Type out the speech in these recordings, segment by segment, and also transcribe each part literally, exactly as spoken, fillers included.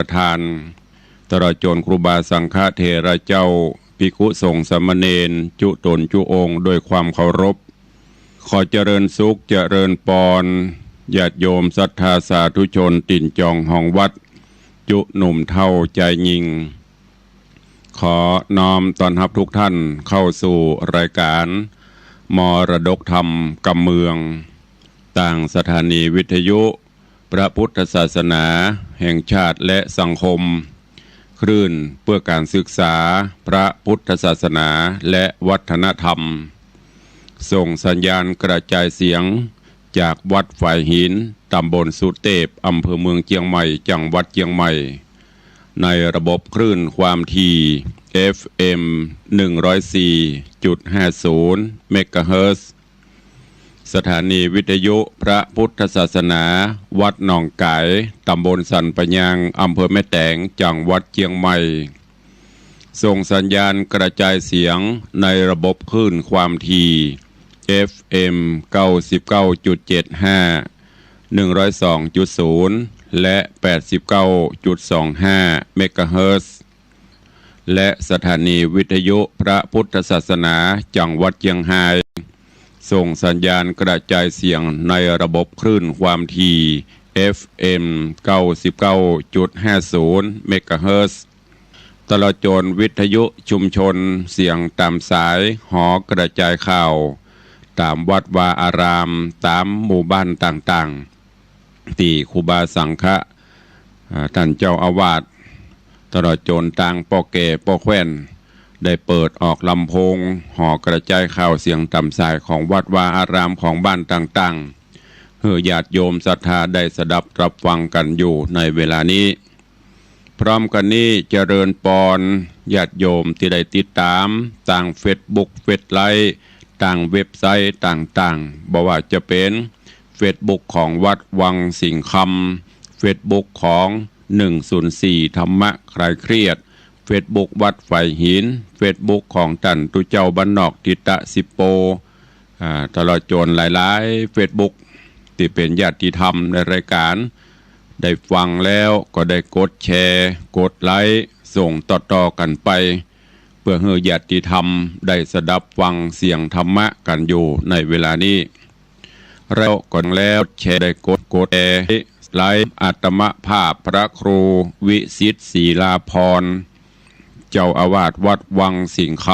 ประธาน ตลอดจ๋นครูบาสังฆเถระเจ้า ภิกขุสงฆ์สามเณร จุ๊ต๋นจุ๊องค์ ด้วยความเคารพ ขอเจริญสุขเจริญปอน ญาติโยมศรัทธาสาธุชน ตี๋นจองฮองวัด จุ๊หนุ่มเฒ่าจายญิง ขอน้อมต้อนฮับทุกท่านเข้าสู่รายการมรดกธรรมกำเมือง ตางสถานีวิทยุพระพุทธศาสนาแห่งชาติและสังคม คลื่นเพื่อการศึกษาพระพุทธศาสนาและวัฒนธรรม ส่งสัญญาณกระจายเสียงจากวัดฝายหิน ตำบลสุเตพ อำเภอเมืองเจียงใหม่ จังหวัดเจียงใหม่ ในระบบคลื่นความถี่ เอฟเอ็ม หนึ่งร้อยสี่จุดห้าศูนย์ เมกะเฮิรตซ์ สถานีวิทยุพระพุทธศาสนา วัดหนองก๋าย ตำบลสันป่ายาง อำเภอแม่แตง จังหวัดเจียงใหม่ ส่งสัญญาณกระจายเสียงในระบบคลื่นความถี่ เอฟเอ็ม เก้าสิบเก้าจุดเจ็ดห้า หนึ่งร้อยสองจุดศูนย์ และ แปดสิบเก้าจุดสองห้า เมกะเฮิรตซ์ และสถานีวิทยุพระพุทธศาสนาจังหวัดเจียงฮาย ส่งสัญญาณกระจายเสียงในระบบคลื่นความถี่ เอฟเอ็ม เก้าสิบเก้าจุดห้าศูนย์ เมกะเฮิรตซ์ ตลอดจ๋นวิทยุชุมชนเสียงต๋ามสาย หอกระจายข่าว ต๋ามวัดวาอาราม ต๋ามหมู่บ้านต่างๆ ตี้ครูบาสังฆะ อ่า ต้านเจ้าอาวาส ตลอดจ๋นตางป้อแก่ป้อแคว่น ได้เปิดออกลำโพง หอกระจายข่าวเสียงต๋ามสายของวัดวาอารามของบ้านต่างๆ หื้อญาติโยมศรัทธาได้สดับรับฟังกั๋นอยู่ในเวลานี้ พร้อมกั๋นนี้เจริญปอนญาติโยมตี้ได้ติดต๋ามตางเฟซบุ๊ก เฟซไลฟ์ ตางเว็บไซต์ต่างๆ บ่ว่าจะเป๋นเฟซบุ๊กของวัดวังสิงห์คำ เฟซบุ๊กของ หนึ่งศูนย์สี่ ธรรมะคลายเครียด เฟซบุ๊กวัดฝายหิน เฟซบุ๊กของต้านตุ๊เจ้าบ้านนอกทิตะสิบโป อ่า ตลอดจ๋นหลายๆ เฟซบุ๊ก ตี้เป๋นญาติธรรมในรายการ ได้ฟังแล้วก็ได้กดแชร์ กดไลก์ ส่งต่อๆ กั๋นไป เปื้อหื้อญาติธรรมได้สดับฟังเสียงธรรมะกั๋นอยู่ในเวลานี้ แล้วก็แล้วแชร์ ได้กด กดแชร์ ไลก์ อาตมาภาพพระครูวิสิทธิ์ ศิลาภรณ์ เจ้าอาวาสวัดวังสิงห์ค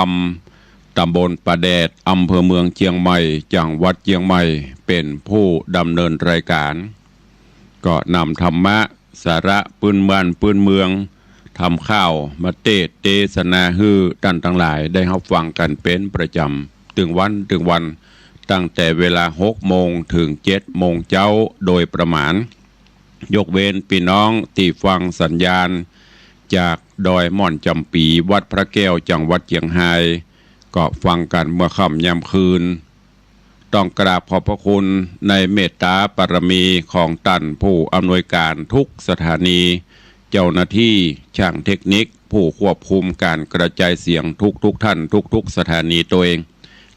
ำ ตำบลป่าแดด อำเภอเมืองเจียงใหม่ จังหวัดเจียงใหม่ เป๋นผู้ดำเนินรายการ ก็นำธรรมะ สาระปื้นบ้านปื้นเมือง ธรรมข่าวมาเตสน์เตสนาหื้อต้านตังหลายได้ฮับฟังกั๋นเป๋นประจ๋ำ ตึงวันตึงวัน ตั้งแต่เวลาหกโมงถึงเจ็ดโมงเจ๊าโดยประมาณ ยกเว้นปี้น้องตี้ฟังสัญญาณจากดอยม่อนจ๋ำปี๋ วัดพระแก้ว จังหวัดเจียงฮาย ก็ฟังกั๋นเมื่อค่ำยามคืน ต้องกราบขอบพระคุณในเมตตาบารมีของต้านผู้อำนวยการทุกสถานี เจ้าหน้าตี้ ช่างเทคนิค ผู้ควบคุมก๋านกระจายเสียงทุกๆ ท่าน ทุกๆ สถานีตวย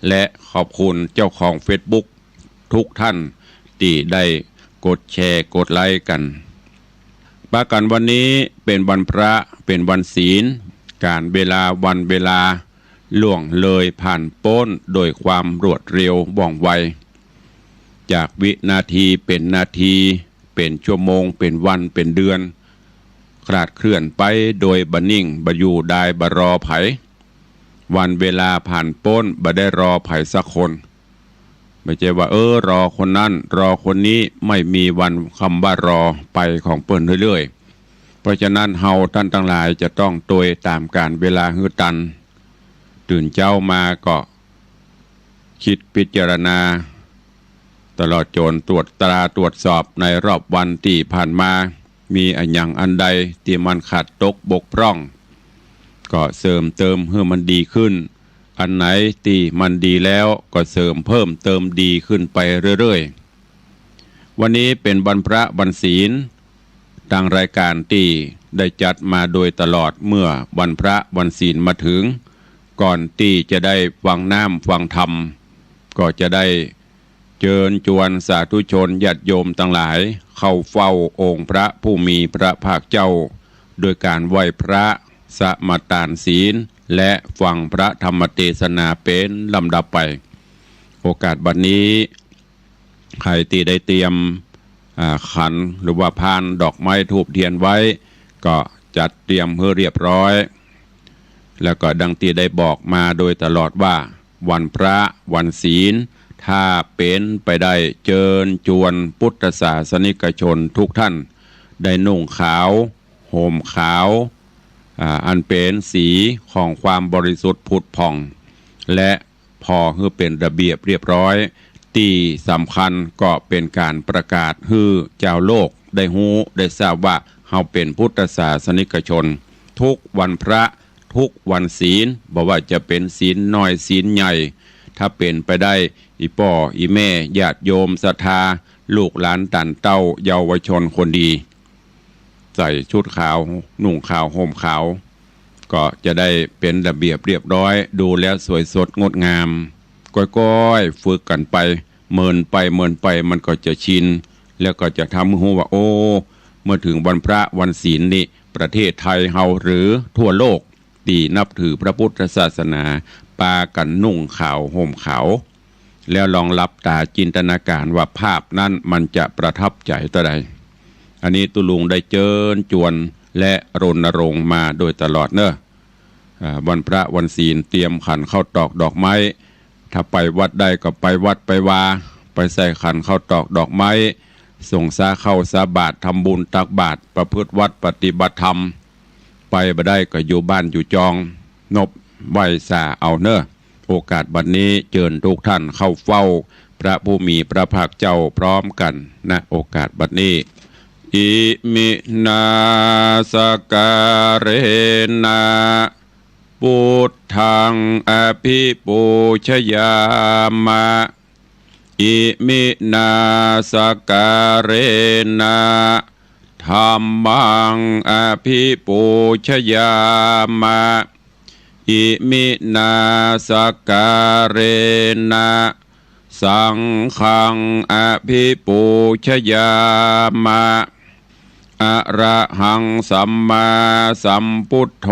และขอบคุณเจ้าของเฟซบุ๊กทุกท่านตี้ได้กดแชร์ กดไลก์กั๋น ปะกั๋นวันนี้เป๋นวันพระ เป๋นวันศีล ก๋าลเวลาวันเวลาล่วงเลยผ่านป๊นโดยความรวดเร็วว่องไว จากวินาทีเป๋นนาที เป๋นชั่วโมง เป๋นวัน เป๋นเดือน คลาดเคลื่อนไปโดยบ่นิ่ง บ่อยู่ดาย บ่รอใผ วันเวลาผ่านป๊น บ่ได้รอใผสักคน บ่ใจ้ว่า เออ รอคนนั้น รอคนนี้ ไม่มีวันคำว่ารอ ไปของเปิ้นเรื่อยๆ เพราะฉะนั้นเฮาต้านตังหลายจะต้องตวยต๋ามก๋าลเวลาหื้อตัน ตื่นเจ๊ามาก็ กึ๊ดพิจารณา ตลอดจ๋นตรวจตราตรวจสอบในรอบวันตี้ผ่านมา มีอะหยังอันใดตี้มันขาดตกบกพร่อง ก็เสริมเติมหื้อมันดีขึ้น อันไหนตี้มันดีแล้วก็เสริมเพิ่มเติมดีขึ้นไปเรื่อยๆ วันนี้เป๋นวันพระวันศีล ตางรายก๋านตี้ได้จัดมาโดยตลอดเมื่อวันพระวันศีลมาเถิง ก่อนตี้จะได้ฟังน้ำฟังธรรม ก็จะได้เจิญจวนสาธุชนญาติโยมตังหลายเข้าเฝ้าองค์พระผู้มีพระภาคเจ้า โดยก๋านไหว้พระ สมาตานศีล และฟังพระธรรมเตสนาเป๋นลำดับไป โอกาสบัดนี้ ใผตี้ได้เตรียม อ่า ขันหรือว่าพานดอกไม้ธูปเตียนไว้ ก็จัดเตรียมหื้อเรียบร้อย แล้วก็ดังตี้ได้บอกมาโดยตลอดว่า วันพระวันศีล ถ้าเป๋นไปได้เจิญจวนพุทธศาสนิกชนทุกท่าน ได้นุ่งขาว ห่มขาว อ่า อันเป๋นสีของความบริสุทธิ์ผุดผ่อง และผ่อหื้อเป๋นระเบียบเรียบร้อย ตี้สำคัญก็เป๋นก๋านประกาศหื้อจาวโลกได้ฮู้ได้ทราบว่า เฮาเป๋นพุทธศาสนิกชน ทุกวันพระ ทุกวันศีล บ่ว่าจะเป๋นศีลน้อยศีลใหญ่ ถ้าเป๋นไปได้ อี่ป้ออี่แม่ญาติโยมศรัทธา ลูกหลานต้านเต้าเยาวชนคนดี ใส่ชุดขาว นุ่งขาว ห่มขาว ก็จะได้เป๋นระเบียบเรียบร้อย ดูแล้วสวยสดงดงาม ก้อยๆ ฝึกกั๋นไป เมินไปเมินไปมันก็จะชิน แล้วก็จะทำหื้อฮู้ว่า โอ้ เมื่อเถิงวันพระวันศีลนี่ ประเทศไทยเฮาหรือทั่วโลกตี้นับถือพระพุทธศาสนา ปากั๋นนุ่งขาวห่มขาว แล้วลองหลับต๋าจินตนาก๋ารว่าภาพนั้นมันจะประทับใจ๋เต้าใด อันนี้ตุ๊ลุงได้เจิญจวนและรณรงค์มาโดยตลอดเน่อ อ่า วันพระวันศีลเตรียมขันข้าวตอกดอกไม้ ถ้าไปวัดได้ก็ไปวัดไปวา ไปใส่ขันข้าวตอกดอกไม้ สงฆ์สาข้าวสาบาตร ทำบุญตักบาตร ประพฤติวัตรปฏิบัติธรรม ไปบ่ได้ก็อยู่บ้านอยู่จอง นบไหว้สาเอาเน่อ โอกาสบัดนี้เจิญทุกท่านเข้าเฝ้าพระผู้มีพระภาคเจ้าพร้อมกั๋น ณ โอกาสบัดนี้ อิมินา สการะนะ พุทธัง อภิปูชยามะ อิมินา สการะนะ ธัมมัง อภิปูชยามะ อิมินา สการะนะ สังฆัง อภิปูชยามะ อะระหัง สัมมาสัมพุทโธ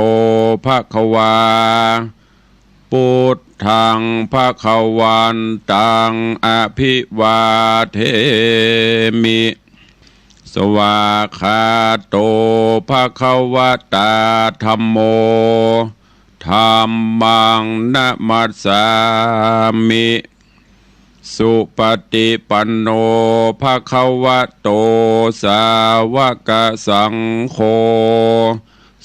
ภะคะวา พุทธัง ภะคะวันตัง อภิวาเทมิ สวากขาโต ภะคะวะตา ธัมโม ธัมมัง นะมัสสามิ สุปฏิปันโน ภะคะวะโต สาวกสังโฆ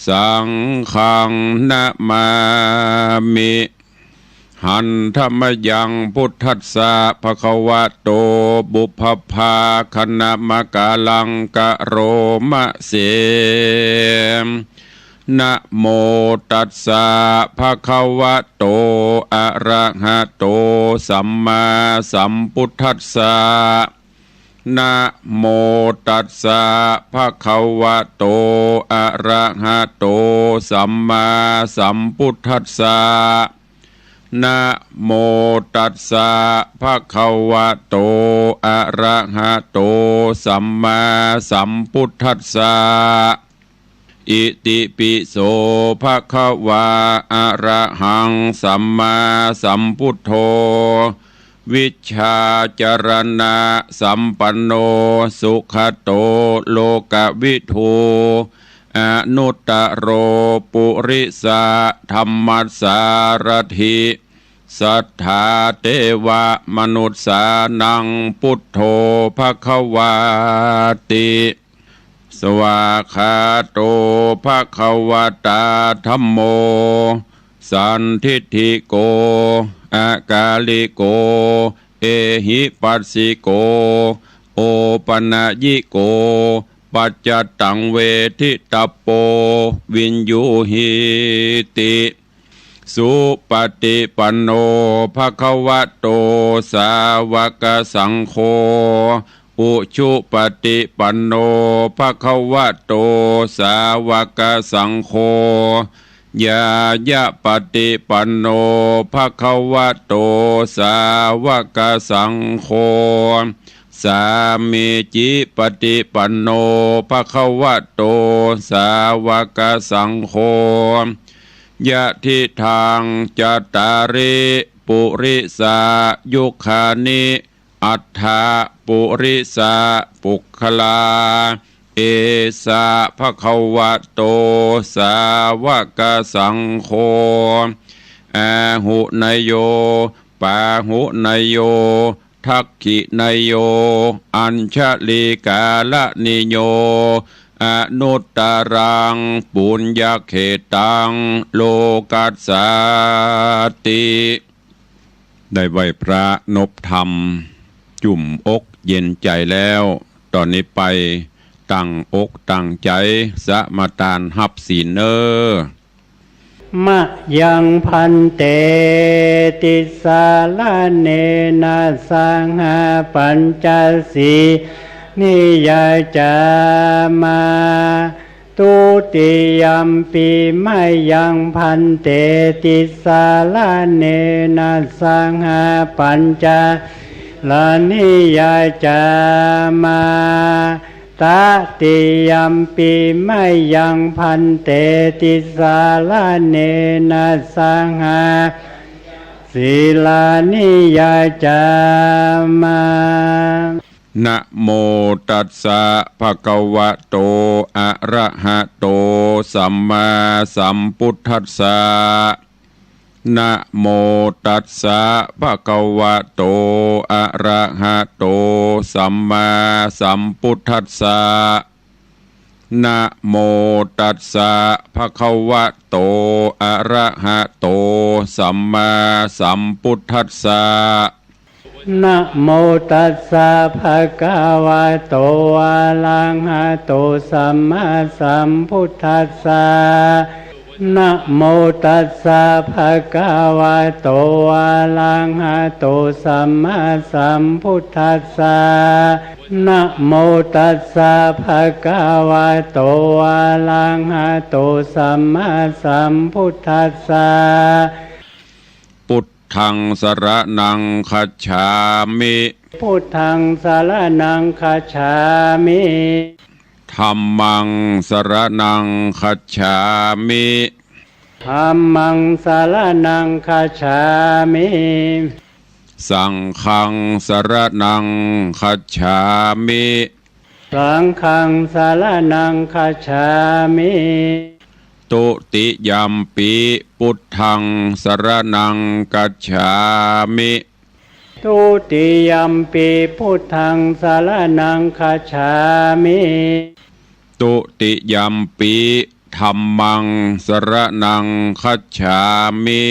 สังฆัง นะมามิ หันธะมะยัง พุทธัสสะ ภะคะวะโต ปุพพา คะนะมะกะลัง กะโรมะเส นะโมตัสสะ ภะคะวะโต อะระหะโต สัมมาสัมพุทธัสสะ นะโมตัสสะ ภะคะวะโต อะระหะโต สัมมาสัมพุทธัสสะ นะโมตัสสะ ภะคะวะโต อะระหะโต สัมมาสัมพุทธัสสะ อิติปิโส ภะคะวา อะระหัง สัมมาสัมพุทโธ วิชชาจรณะสัมปันโน สุขะโต โลกะวิทู อนุตตะโร ปุริสะธัมมัสสารถิ สัทธาเตวะมนุสสานัง พุทโธ ภะคะวาติ สวากขาโต ภะคะวะตา ธัมโม สันทิฏฐิโก อะกาลิโก เอหิปัสสิโก โอปะนะยิโก ปัจจตัง เวทิตัปโป วิญญูหีติ สุปฏิปันโน ภะคะวะโต สาวกสังโฆ อุชุปฏิปันโน ภะคะวะโต สาวกสังโฆ ญาญาปฏิปันโน ภะคะวะโต สาวกสังโฆ สามีจิปฏิปันโน ภะคะวะโต สาวกสังโฆ ยะทิฏฐัง จัตตาริ ปุริสายุคานิ อัฏฐะ ปุริสะ ปุคคลา เอสะ ภะคะวะโต สาวกสังโฆ อาหุเนยโย ปาหุเนยโย ทักขิเนยโย อัญชลีกาลนิโย อนุตตรัง ปุญญเขตตัง โลกัสสาติ ได้ไหว้พระนบธรรม จุ่มอกเย็นใจ๋แล้ว ต่อนี้ไปตั้งอกตั้งใจ๋สมาตานฮับศีลเน่อ มะยัง ภันเต ติสสะระเณนะ สะหะ ปัญจสีลานิ ยาจามา ทุติยัมปิ มะยัง ภันเต ติสสะระเณนะ สะหะ ปัญจสีลานิ ยาจามา ตติยัมปิ มะยัง ภันเต ติสสะระเณนะ สะหะ ปัญจสีลานิ ยาจามา นะโมตัสสะ ภะคะวะโต อะระหะโต สัมมาสัมพุทธัสสะ นะโมตัสสะ ภะคะวะโต อะระหะโต สัมมาสัมพุทธัสสะ นะโมตัสสะ ภะคะวะโต อะระหะโต สัมมาสัมพุทธัสสะ นะโมตัสสะ ภะคะวะโต อะระหะโต สัมมาสัมพุทธัสสะ นะโมตัสสะ ภะคะวะโต อะระหะโต สัมมาสัมพุทธัสสะ นะโมตัสสะ ภะคะวะโต อะระหะโต สัมมาสัมพุทธัสสะ พุทธัง สะระณัง คัจฉามิ พุทธัง สะระณัง คัจฉามิ ธัมมัง สะระณัง คัจฉามิ ธัมมัง สะระณัง คัจฉามิ สังฆัง สะระณัง คัจฉามิ สังฆัง สะระณัง คัจฉามิ ทุติยัมปิ พุทธัง สะระณัง คัจฉามิ ทุติยัมปิ พุทธัง สะระณัง คัจฉามิ ทุติยัมปิ ธัมมัง สะระณัง คัจฉามิ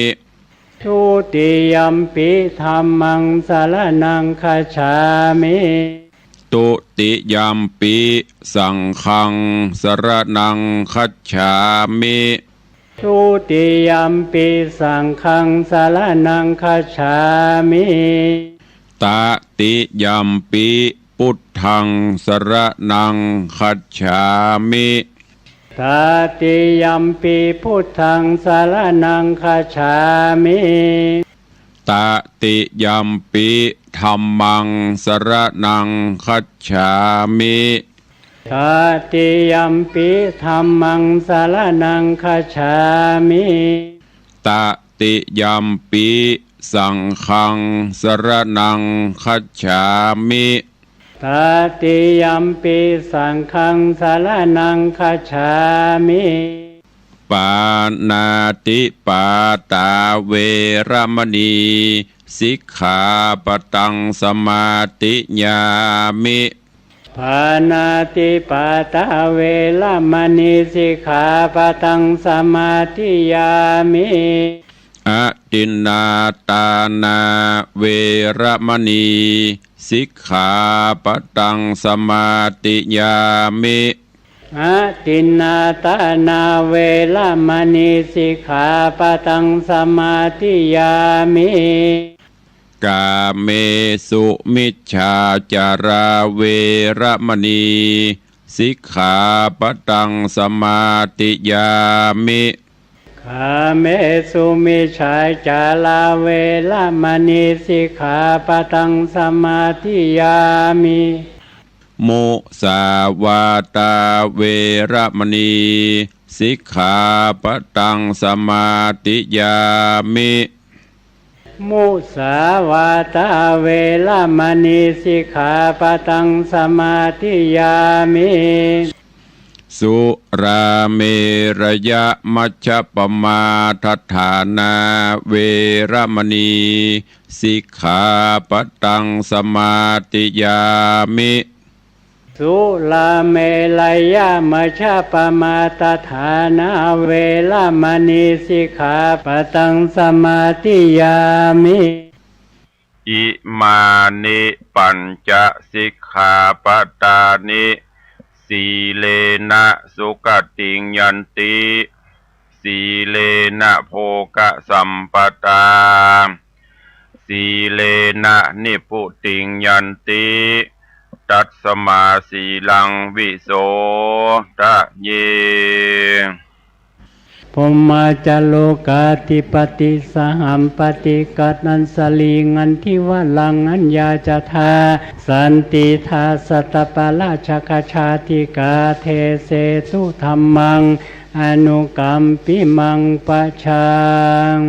ทุติยัมปิ ธัมมัง สะระณัง คัจฉามิ ทุติยัมปิ สังฆัง สะระณัง คัจฉามิ ทุติยัมปิ สังฆัง สะระณัง คัจฉามิ ตติยัมปิ พุทธัง สะระณัง คัจฉามิ ตติยัมปิ พุทธัง สะระณัง คัจฉามิ ตติยัมปิ ธัมมัง สะระณัง คัจฉามิ ตติยัมปิ ธัมมัง สะระณัง คัจฉามิ ตติยัมปิ สังฆัง สะระณัง คัจฉามิ ตติยัมปิ สังฆัง สะระณัง คัจฉามิ ปาณาติปาตา เวระมะณี สิกขาปะตัง สมาธิยามิ ปาณาติปาตา เวระมะณี สิกขาปะตัง สมาธิยามิ อทินนาทานา เวระมะณี สิกขาปะตัง สมาธิยามิ อทินนาทานา เวระมะณี สิกขาปะตัง สมาธิยามิ กาเมสุมิจฉาจารา เวระมะณี สิกขาปะตัง สมาธิยามิ กาเมสุมิจฉาจารา เวระมณี สิกขาปะทัง สมาธิยามิ มุสาวาทา เวระมณี สิกขาปะทัง สมาธิยามิ มุสาวาทา เวระมณี สิกขาปะทัง สมาธิยามิ สุราเมรยมัจจปมาทฐานา เวระมณี สิกขาปะทัง สมาธิยามิ สุราเมรยมัจจปมาทฐานา เวระมณี สิกขาปะทัง สมาธิยามิ อิมานิปัญจสิกขาปะทานิ สีเลนะสุขติงยันติ สีเลนะโภคสัมปทา สีเลนะนิพพุติงยันติ ตัสมาสีลังวิโสทะเย พรหมาจาโรกาธิปติ สหัมปติ กะตัญชลี งันทิวะรัง อัญญาจาทา สันติทา สัตตปาราชกชาติกา เทเสตุธัมมัง อนุกัมปิมัง ปะชัง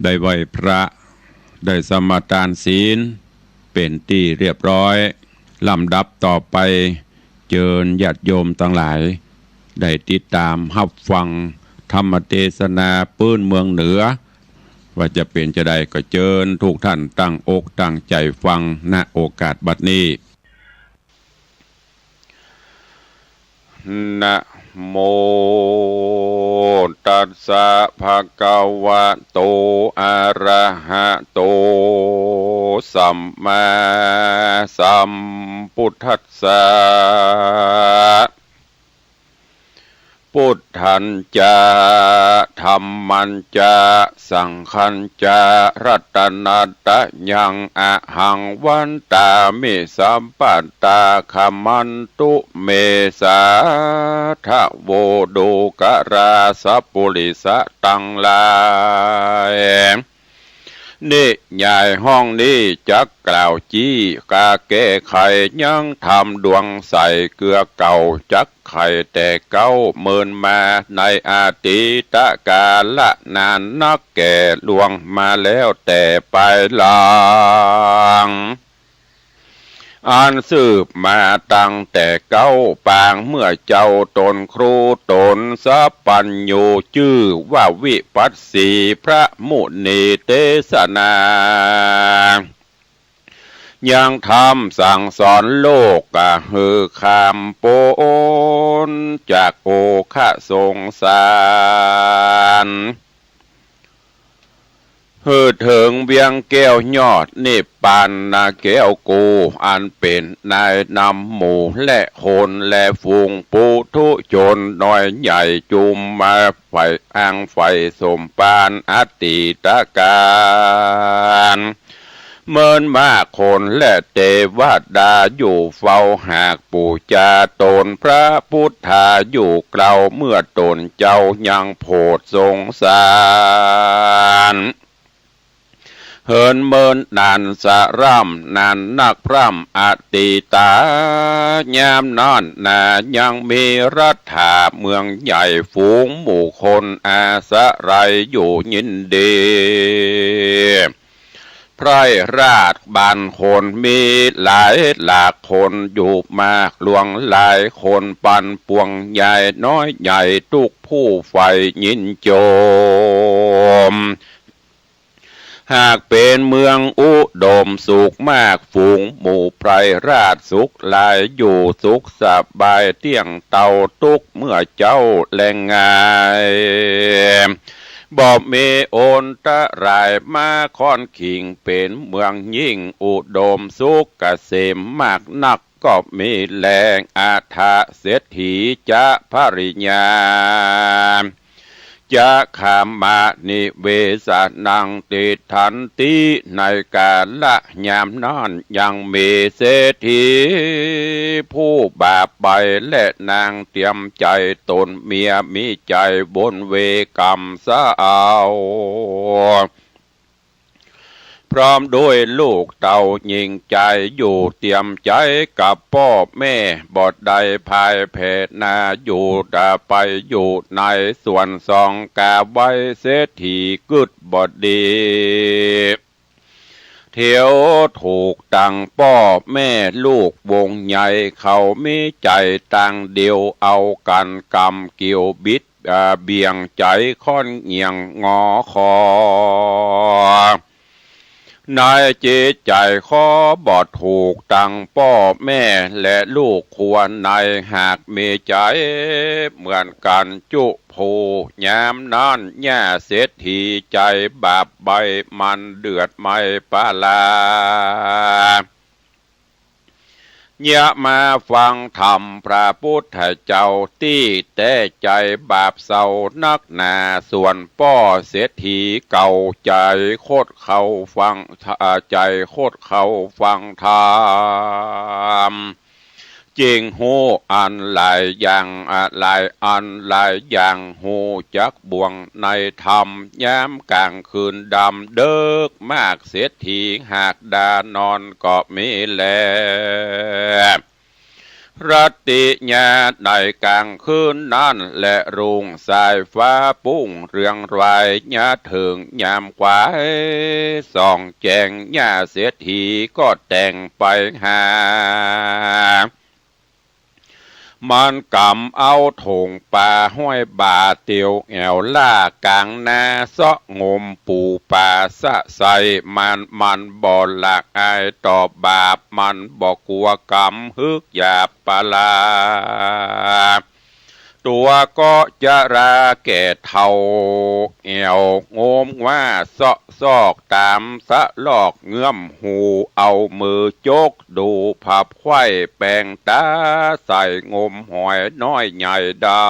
ได้ไหว้พระ ได้สมาทานศีล เป๋นตี้เรียบร้อย ลำดับต่อไป เจิญญาติโยมตังหลาย ได้ติดต๋ามฮับฟังธรรมเตสนาปื๊นเมืองเหนือ ว่าจะเป๋นจาใด ก็เจิญทุกท่านตั้งอกตั้งใจ๋ฟัง ณ โอกาสบัดนี้ นะโม ตัสสะ ภะคะวะโต อะระหะโต สัมมาสัมพุทธัสสะ พุทธัญจะ ธัมมัญจะ สังฆัญจะ รัตนะตะยัง อะหัง วันตามิ สัพพะทา ขะมันตุ เม สาธะโว ดูกะราสะปุริสะตังหลาย นิยายห้องนี้จักกล่าวจี้ก๋าแก้ไขยังธรรมดวงใสเกือเก่า จักไขแต่เก๊าเมินมาในอดีตกาลนานนักแก่ล่วงมาแล้วแต่ปายหลัง อันสืบมาตั้งแต่เก๊าปางเมื่อเจ้าต๋นครูต๋นสัพพัญญูจื้อว่าวิปัสสี พระมุนีเตสนา ยังธรรมสั่งสอนโลกกะหื้อข้ามป๊นจากโอฆะสงสาร หื้อเถิงเวียงแก้วยอดนิพพานนาแก้วกู อันเป๋นนายนำหมู่และคนและฝูงปุถุชนน้อยใหญ่จุมมาใฝ่อ้างใฝ่สมภารอดีตกาล เมินมากคนและเตวดาอยู่เฝ้าหากปู๋จาต๋น พระพุทธาอยู่เกลาเมื่อต๋นเจ้ายังโผดสงสาร เหินเมินนานสะร่ำนานนักพร่ำอดีตา ยามนั้นนายังมีรัฐาเมืองใหญ่ฝูงหมู่คนอาศัยอยู่ยินดี ไพร่ราชบ้านคนมีหลายหลากคนอยู่มากหลวงหลายคนปันปวงใหญ่น้อยใหญ่ทุกผู้ใฝ่ยินยม หากเป๋นเมืองอุดมสุขมากฝูงหมู่ไพร่ราชสุขหลายอยู่สุขสบายเตี้ยงเต้าทุกเมื่อเจ๊าแลงงาย บ่มีอันตรายมาค่อนขิงเป๋นเมืองยิ่งอุดมสุขเกษมมากนัก ก็มีแล อถะเศรษฐีจะภริยา จะขามานิเวสนังติฏฐันติ ในกาละยามนั้นยังมีเศรษฐีผู้บาปไป และนางเตรียมใจ๋ต๋นเมียมีใจ๋วนเวกรรมเศร้า พร้อมด้วยลูกเต้าญิงใจ๋อยู่เตรียมใจ๋กับป้อแม่ บ่ได้พ่ายแพ้นาอยู่ แต่ไปอยู่ในสวนสองกาไว้ เศรษฐีกึ๊ดบ่ดี เตียวถูกตังป้อแม่ลูกวงใหญ่ เขามีใจ๋ตางเดียว เอากั๋นกำเกี่ยวบิด อ่า เบี่ยงใจ๋ค่อนเหยี่ยงงอคอ ในจิตใจ๋ขอบ่ถูกตังป้อแม่และลูกครัวใน หากมีใจ๋เหมือนกั๋นจุผู้ ยามนั้นแหละเศรษฐีใจ๋บาปไป มันเดือดไม่ปรา เยียะมาฟังธรรมพระปุทธเจ้า ตี้แต๊ใจ๋บาปเศร้านักหนา ส่วนป้อเศรษฐีเก่าใจ๋คดเข้าฟัง อ่า ใจ๋คดเข้าฟังธรรม จึงฮู้อันหลายอย่าง อ่า หลายอันหลายอย่าง ฮู้จักบ่วงในธรรม ยามก๋างคืนดำเดิ็กมาก เศรษฐีหากดานอนก็มีแล รัตติญาในก๋างคืนนั้นแล รุ่งสายฟ้าปุ้งเรืองราย ยะเถิงยามขวายส่องแจ้ง ยะเศรษฐีก็แต่งไปหา มันก๋ำเอาถงป๋าห้อยบ่า เตียวแอ่วล่าก๋างนา เซาะงมปู๋ป๋าสะใส มัน มันบ่ละอายต่อบาป มันบ่กั๋วกรรม ฮึกหยาบปรา ตั๋วก็จราแก่เฒ่า แอ่วงมว่าเซาะซอกต๋ามสะลอกเงื้อมหู เอามือจกดูผับไขว้แป๋งต๋าใส่ งมหอยน้อยใหญ่ได้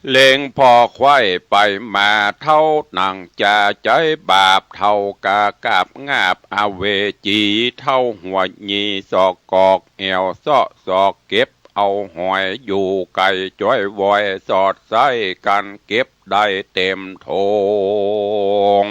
เล็งผ่อไขว้ไปมา เฒ่าหนังจาใจ๋บาป เฒ่ากากาบงาบอเวจี เฒ่าหัวหยีซอกกอก แอ่วเซาะซอกเก็บเอาหอย อยู่ไก๋จ้อยวอย สอดใส้กั๋นเก็บได้เต๋มถง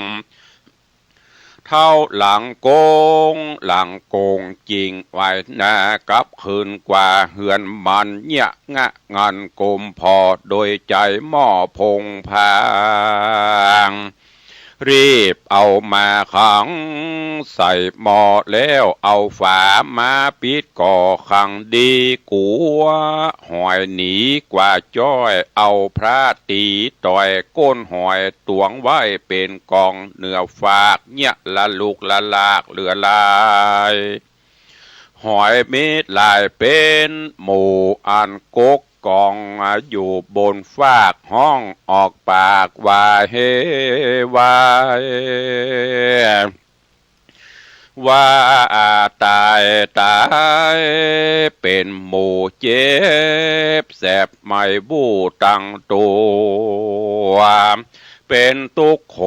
เฒ่าหลังโก๋ง หลังโก๋งจิ่งไหว้หน้ากลับคืนกว่าเฮือนมัน เยียะงะงันกมผ่อ โดยใจ๋หม้อผงผาง รีบเอามาขังใส่หม้อ แล้วเอาฝามาปิดก่อ ขังดีกั๋วหอยหนีกว่าจ้อย เอาพระตี๋ต่อยก้นหอย ตวงไว้เป๋นก๋องเหนือฟาก เยียะละลุกละลากเหลือหลาย หอยมีหลายเป๋นหมู่ อันกกก๋องอยู่บนฟาก ฮ้องออกปากว่า เฮ วาย ว่าต๋าย ต๋าย เป๋นหมู่เจ็บแสบไหม้บู้ตังตั๋ว เป๋นตุ๊กข์โข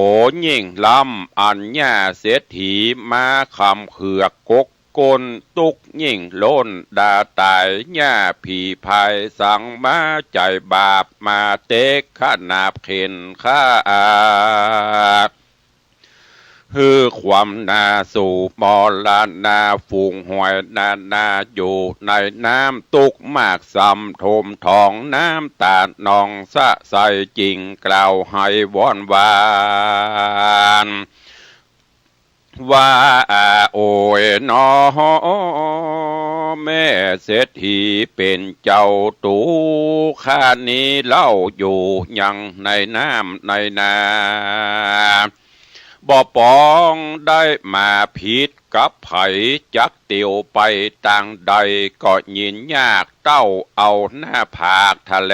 ยิ่งล้ำ อันเยียะเศรษฐีมาขำเขือกกกก้น ตุ๊กข์ยิ่งล้นดาต๋าย เยียะผีพายสังมาใจ๋บาป มาเต๊กขนาบเข็นฆ่า หื้อความหน้าสู่มรณา ฝูงหอยนานาอยู่ในน้ำ ตุ๊กข์มากส่ำท่วมท้อง น้ำต๋านองสะใส จิ่งกล่าวไห้วอนหวาน ว่า โอยหนอ แม่เศรษฐีเป๋นเจ้าตุ๊กข์ ข้านี้เล่าอยู่ยังในน้ำในนา บ่ป๋องได้มาผิดกับใผ จักเตียวไปตางใด ก็ยินยากเต้าเอาหน้าผากทะแล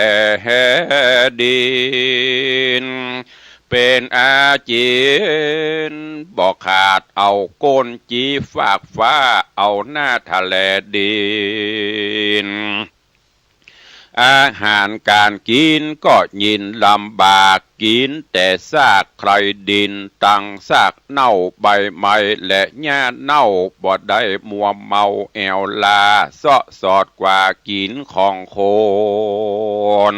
ดิน เป๋นอาจิณ บ่ขาดเอาก้นจี้ฟากฟ้า เอาหน้าทะแลดิน อาหารก๋านกิ๋นก็ยิ่งลำบาก กิ๋นแต่ซากไคลดิน ตังซากเน่าใบไม้และหญ้าเน่า บ่ได้มัวเมาแอ่วลา เซาะสอดกว่ากิ๋นของคน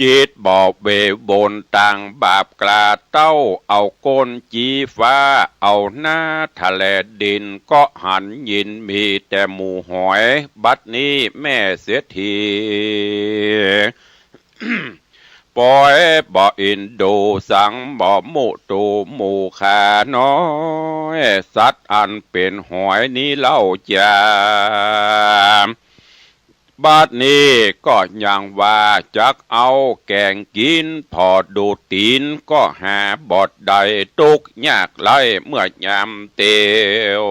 จิตบ่เววนตังบาปกล้าเต้า เอาก้นจี้ฟ้า เอาหน้าทะแลดิน ก็หันยินมีแต่หมู่หอย บัดนี้แม่เศรษฐี ปอยบ่อินดูสัง บ่มุตูหมู่ข้าน้อย สัตว์อันเป๋นหอยนี้เล่าจา บัดนี้ก็ยังว่าจักเอาแก๋งกิ๋น ผ่อดูดตี๋นก็หาบ่ได้ ตุ๊กข์ยากไร้เมื่อยามเตียว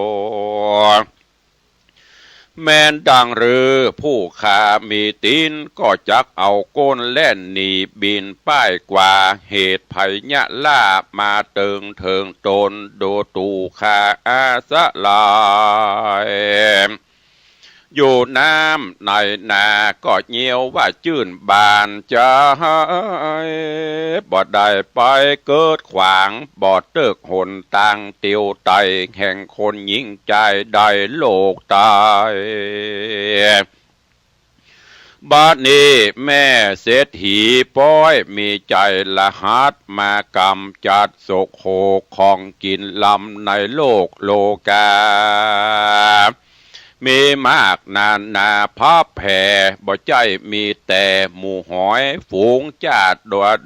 แม่นดังหรือผู้ข้ามีตี๋น ก็จักเอาก้นแล่นหนีบินป้ายกว่า เหตุภัยยะล้ามาเถิงเถิงต๋น ดูถูกข้าอาสะหลาย อยู่น้ำในนาก็เยียวว่าจื้นบานใจ๋ บ่ได้ไปเกิดขวาง บ่เติกหนตางเตียวไต แห่งคนหญิงจายได้โลกตาย บัดนี้แม่เศรษฐีปอยมีใจ๋ละหัด มากำจัดโสโครกของกิ๋นลำในโลกโลกา มีมากนานาพับแผ่ บ่ใจ้มีแต่หมู่หอย ฝูงจ้าดโดย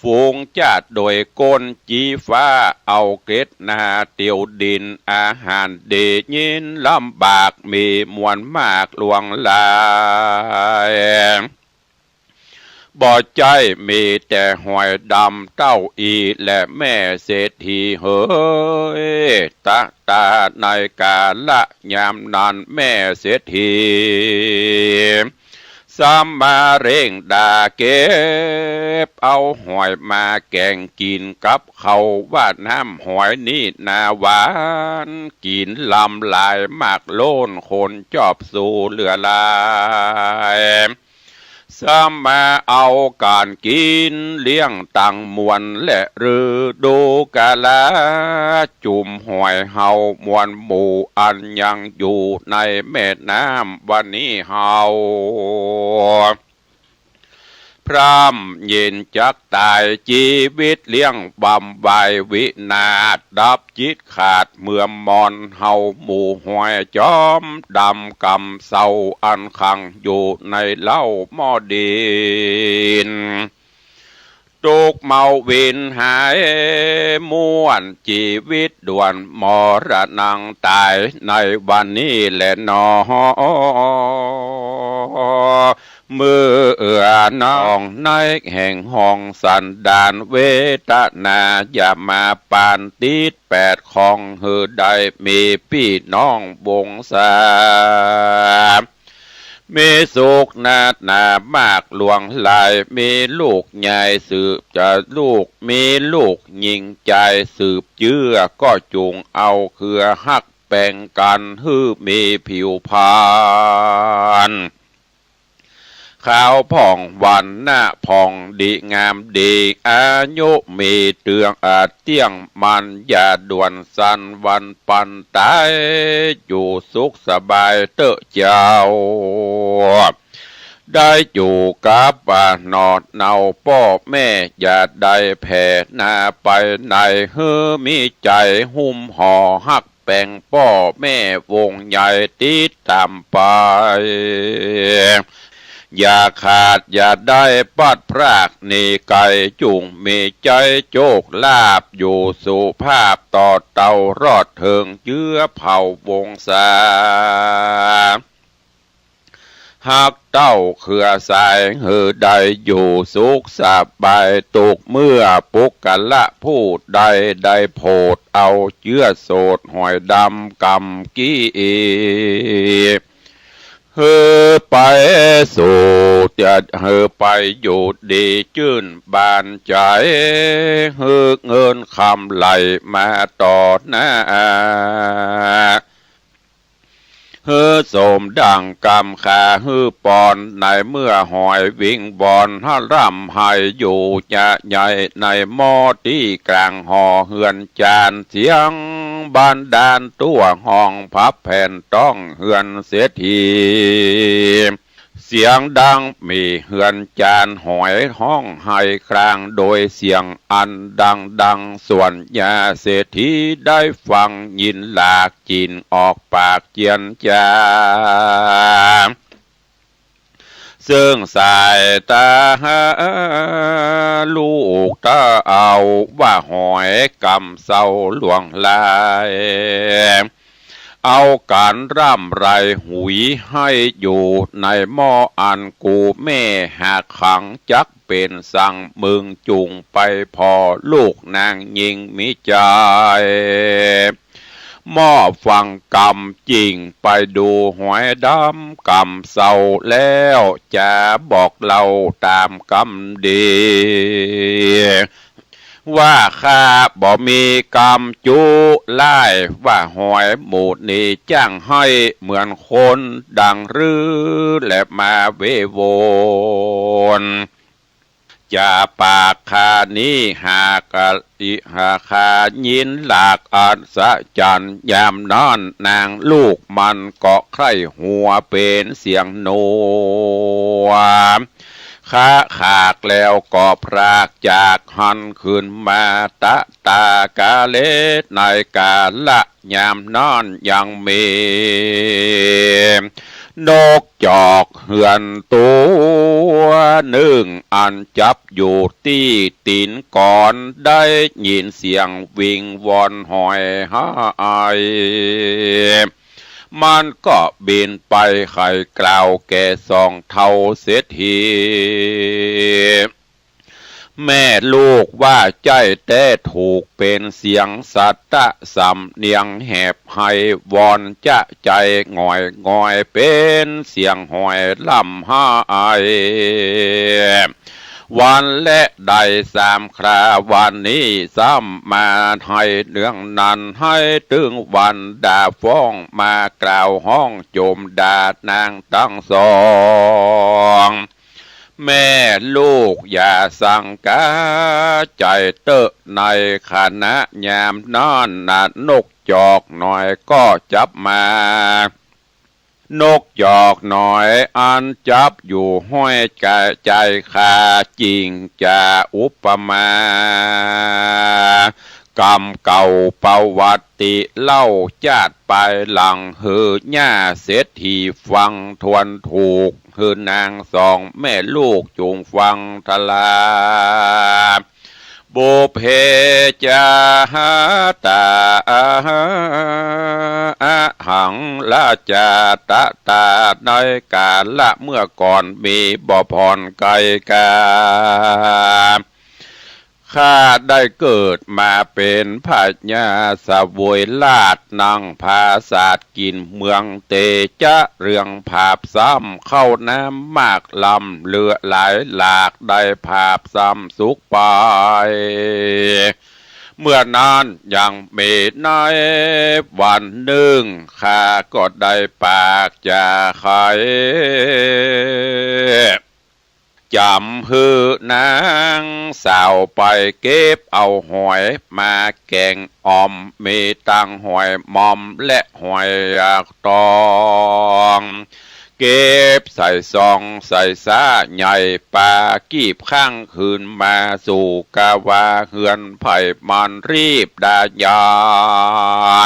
ฝูงจ้าดโดยก้นจี้ฟ้า เอาเกล็ดหน้าเตียวดิน อาหารดียิ่งลำบาก มีมวลมากหลวงหลาย บ่ใจ้มีแต่หอยดำเต้าอี้แลแม่เศรษฐีเหย ตะตาในกาละยามนั้นแม่เศรษฐี สามมาเร่งดาเก็บเอาหอยมาแก๋งกิ๋นกับข้าว ว่าน้ำหอยนี้นาหวาน กิ๋นลำหลายมากล้น คนจอบสู่เหลือหลาย สามมาเอาก๋านกิ๋นเลี้ยงตังมวล และฤดูกาละ จุมหอยเฮามวลหมู่ อันยังอยู่ในแม่น้ำวันนี้เฮา พร่ำเย็นจักต๋าย จีวิตเลี้ยงบำวายวินาศ ดับจิตขาดเมื่อมมอน เฮาหมู่หอยจอมดำกำเศร้า อันขังอยู่ในเล้าหม้อดิน ตุ๊กข์เมาวินหายม่วน จีวิตด่วนมรณังต๋าย ในวันนี้แลหนอ เมื่อน้องในแห่งห้องสันดาน เวทนาอย่ามาปานติดแปดของ หื้อได้มีปี้น้องวงศา มีสุขนาดหนามากหลวงหลาย มีลูกใหญ่สืบจะลูก มีลูกหญิงจายสืบเจื้อ ก็จุ่งเอาเครือฮักแป๋งกั๋น หื้อมีผิวพรรณขาวผ่อง วรรณะผ่องดีงามดี อายุมีเตื้องอาจเตี้ยงมัน อย่าด่วนสั้นวันปานต๋าย อยู่สุขสบายเต๊อะเจ้า ได้อยู่กับอ่าหนอดเนาป้อแม่ อย่าได้แผ่หน้าไปไหน หื้อมีใจ๋หุ้มห่อฮักแป๋งป้อแม่วงใหญ่ติดต๋ามไป อย่าขาดอย่าได้พลัดพรากหนีไก๋ จุ่งมีใจ๋โจคลาภอยู่สุภาพต่อเต้ารอดเถิงเจื้อเผ่าวงศา ฮักเต้าเครือสาย หื้อได้อยู่สุขสบาย ตุ๊กเมื่อปุคคละผู้ใด ได้โผดเอาเจื้อโสดหอยดำกำกี้ หื้อไปสู่จะหื้อไปอยู่ดีจื้นบานใจ๋ หื้อเงินคำไหลมาต่อหน้า หื้อสมดังกำข้าหื้อปอน ในเมื่อหอยวิงวอน หาร่ำไห้อยู่จะใหญ่ ในหม้อตี้กลางหอเฮือนจาน เสียงบันดาลตั๋วห้อง พับแผ่นต้องเฮือนเศรษฐี เสียงดังมีเฮือนจาน หอยฮ้องไห้คราง โดยเสียงอันดังๆ ส่วนญาเศรษฐีได้ฟังยิน หลากจิ๋นออกปากเจียนจา เซิ่งสายต๋าหาลูกต๋าเอา ว่าหอยกำเซาหลวงหลาย เอาก๋านร่ำไรหุย ไห้อยู่ในหม้ออันกูแม่หักขัง จักเป๋นสังมึงจุ่งไปผ่อ ลูกนางญิงมีใจ๋ หม้อฟังกำจิ่งไปดูหอยดำกำเซาแล้ว จะบอกเล่าต๋ามกำดี ว่าข้าบ่มีกำจุร้าย ว่าหอยหมู่นี้จ้างไห้เหมือนคนดังรือ และมาเววน จะปากข้านี้หากอิหาข้ายินหลากอัศจรรย์ ยามนั้นนางลูกมันก็ใคร่หัวเป๋นเสียงหนัว คะขากแล้วก็พรากจากหั้น ขึ้นมาตะตากาเล ในกาละยามนั้นยังมี นกจอกเฮือนตั๋วนึ่ง อันจับอยู่ตี้ตี๋นกอน ได้ยินเสียงวิงวอนหอยไห้ มันก็บินไปไขกล่าวแก่สองเฒ่าเศรษฐี แม่ลูกว่าใจ้แต๊ถูก เป๋นเสียงสัตตะสำเนียงแหบไห้ วอนจะใจ๋หงอยงอย เป๋นเสียงหอยร่ำไห้ วันและได้สามครา วันนี้ซ้ำมาไห้เนืองนั้น ไห้ตึงวันด่าฟ้อง มากล่าวฮ้องโจมด่านางตังสอง แม่ลูกอย่าสังก๋าใจ๋เต๊อะ ในขณะยามนั้นน่ะ นกจอกน้อยก็จับมา นกจอกน้อยอันจับอยู่ห้อยกะใจ๋ข้า จิ่งจะอุปมา กำเก่าประวัติเล่า จาติปายหลังหื้อย่าเศรษฐีฟัง ทวนถูกหื้อนางสองแม่ลูกจุ่งฟังทรา บุพเพจาตา อะหังราชาตะตา ในกาละเมื่อก่อนมีบ่ผ่อนไกลกา ข้าได้เกิดมาเป๋นพญาเสวยราชย์ นั่งผาสาทกิ๋นเมืองเตจะเรืองผาบซ้ำ เข้าน้ำมากล้ำเหลือหลายหลาก ได้ผาบซ้ำสุขไป เมื่อนั้นยังมีในวันนึ่ง ข้าก็ได้ปากจะไข จ๋ำหื้อนางสาวไปเก็บเอาหอยมาแก๋งอ่อม มีตังหอยมอมและหอยตอง เก็บใส่ซองใส่ซ้าใหญ่ ปากีบข้างคืนมาสู่กาวาเฮือนไผ่ มันรีบดายา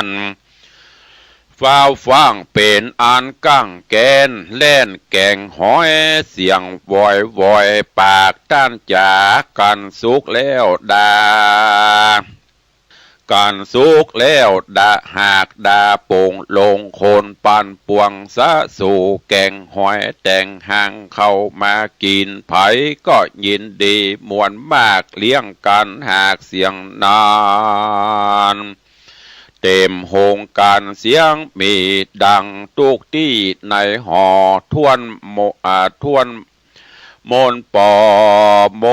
น ฟ้าวฟ้างเป๋นอันกั้งแก๊น แล่นแก๋งหอยเสียงวอยวอย ปากต้านจ๋า กั๋นสุกแล้วดา กั๋นสุกแล้วดาหากดาโป่งลง คนปันปวงสะสู่แก๋งหอย แต่งหางเข้ามากิ๋น ใผก็ยินดีม่วนมาก เลี้ยงกั๋นหากเสี้ยงนั้น เต๋มโฮงก๋านเสียงมีดัง ตุ๊กตี้ในหอถ้วนโม อ่า ถ้วนมนปอหม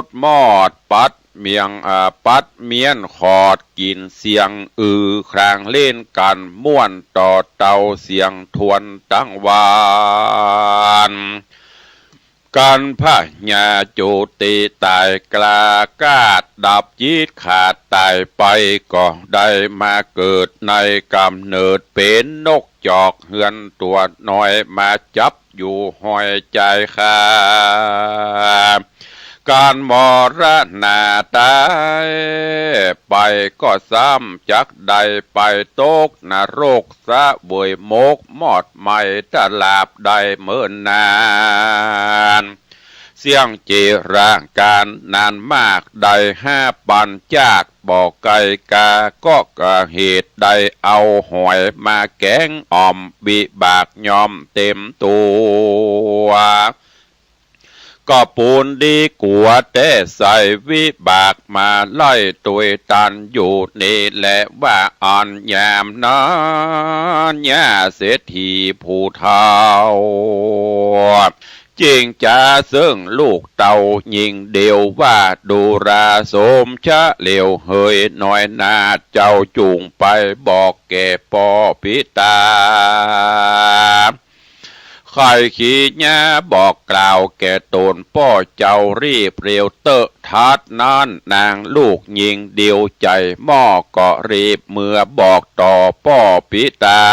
ดมอด ปัด เมียง อ่า ปัดเมี้ยนขอด กิ๋นเสียงอือ ครางเล่นกั๋นม่วน ต่อเตาเสียงทวนตังวาน กั๋นพญาจุติต๋ายกล้า กล้าดับจิตขาดต๋ายไป ก็ได้มาเกิดในก๋ำเนิดเป๋นนกจอกเฮือนตั๋วน้อย มาจับอยู่ห้อยจายคา ก๋านมรณาต๋ายไป ก็ซ้ำจักได้ไปตกนรก เสวยหมกหมอดไหม้ตราบใดเมินนาน เสี้ยงเจรากาลนานมาก ได้ห้าปันจากบ่ไกลกา ก็กะเหตุได้เอาหอยมาแก๋งอ่อม วิบากย่อมเต็มตั๋ว ก็ปูนดีกั๋วแต๊ใส่ วิบากมาไล่ตวยตันอยู่นี่แล ว่าอันยามนั้น ญาเศรษฐีผู้เฒ่า จึงจ๋าเซิ่งลูกเต้าญิงเดียวว่า ดูราสมชะเหลวเหย น้อยหน้าเจ้าจุ่งไปบอกแก่ป้อปิต๋า ใค่ขี้หย้าบอกกล่าวแก่ต๋นป้อเจ้ารีบเร็วเต๊อะ ทัดนั้นนางลูกญิงเดียวใจ๋หม้อ ก็รีบเมือบอกต่อป้อปิต๋า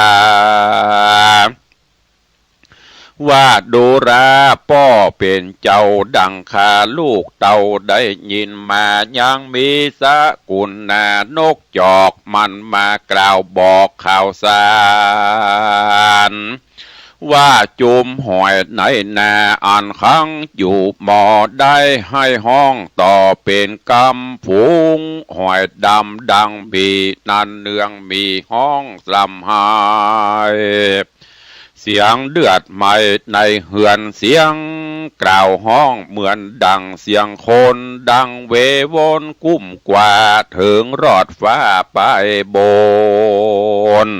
ว่าดูราป้อเป๋นเจ้าดังข้าลูกเต้าได้ยินมา ยังมีสกุลนานกจอกมันมากล่าวบอกข่าวสาร ว่าจุมหอยในนาอันขังอยู่หม้อได้ หื้อฮ้องต่อเป๋นกำฝูง หอยดำดังหมี นั้นเนืองหมีฮ้องสำหาย เสียงเดือดไหม้ในเฮือน เสียงกล่าวฮ้องเหมือนดังเสียงคน ดังเววนกุ้มกว่า เถิงรอดฟ้าไปบน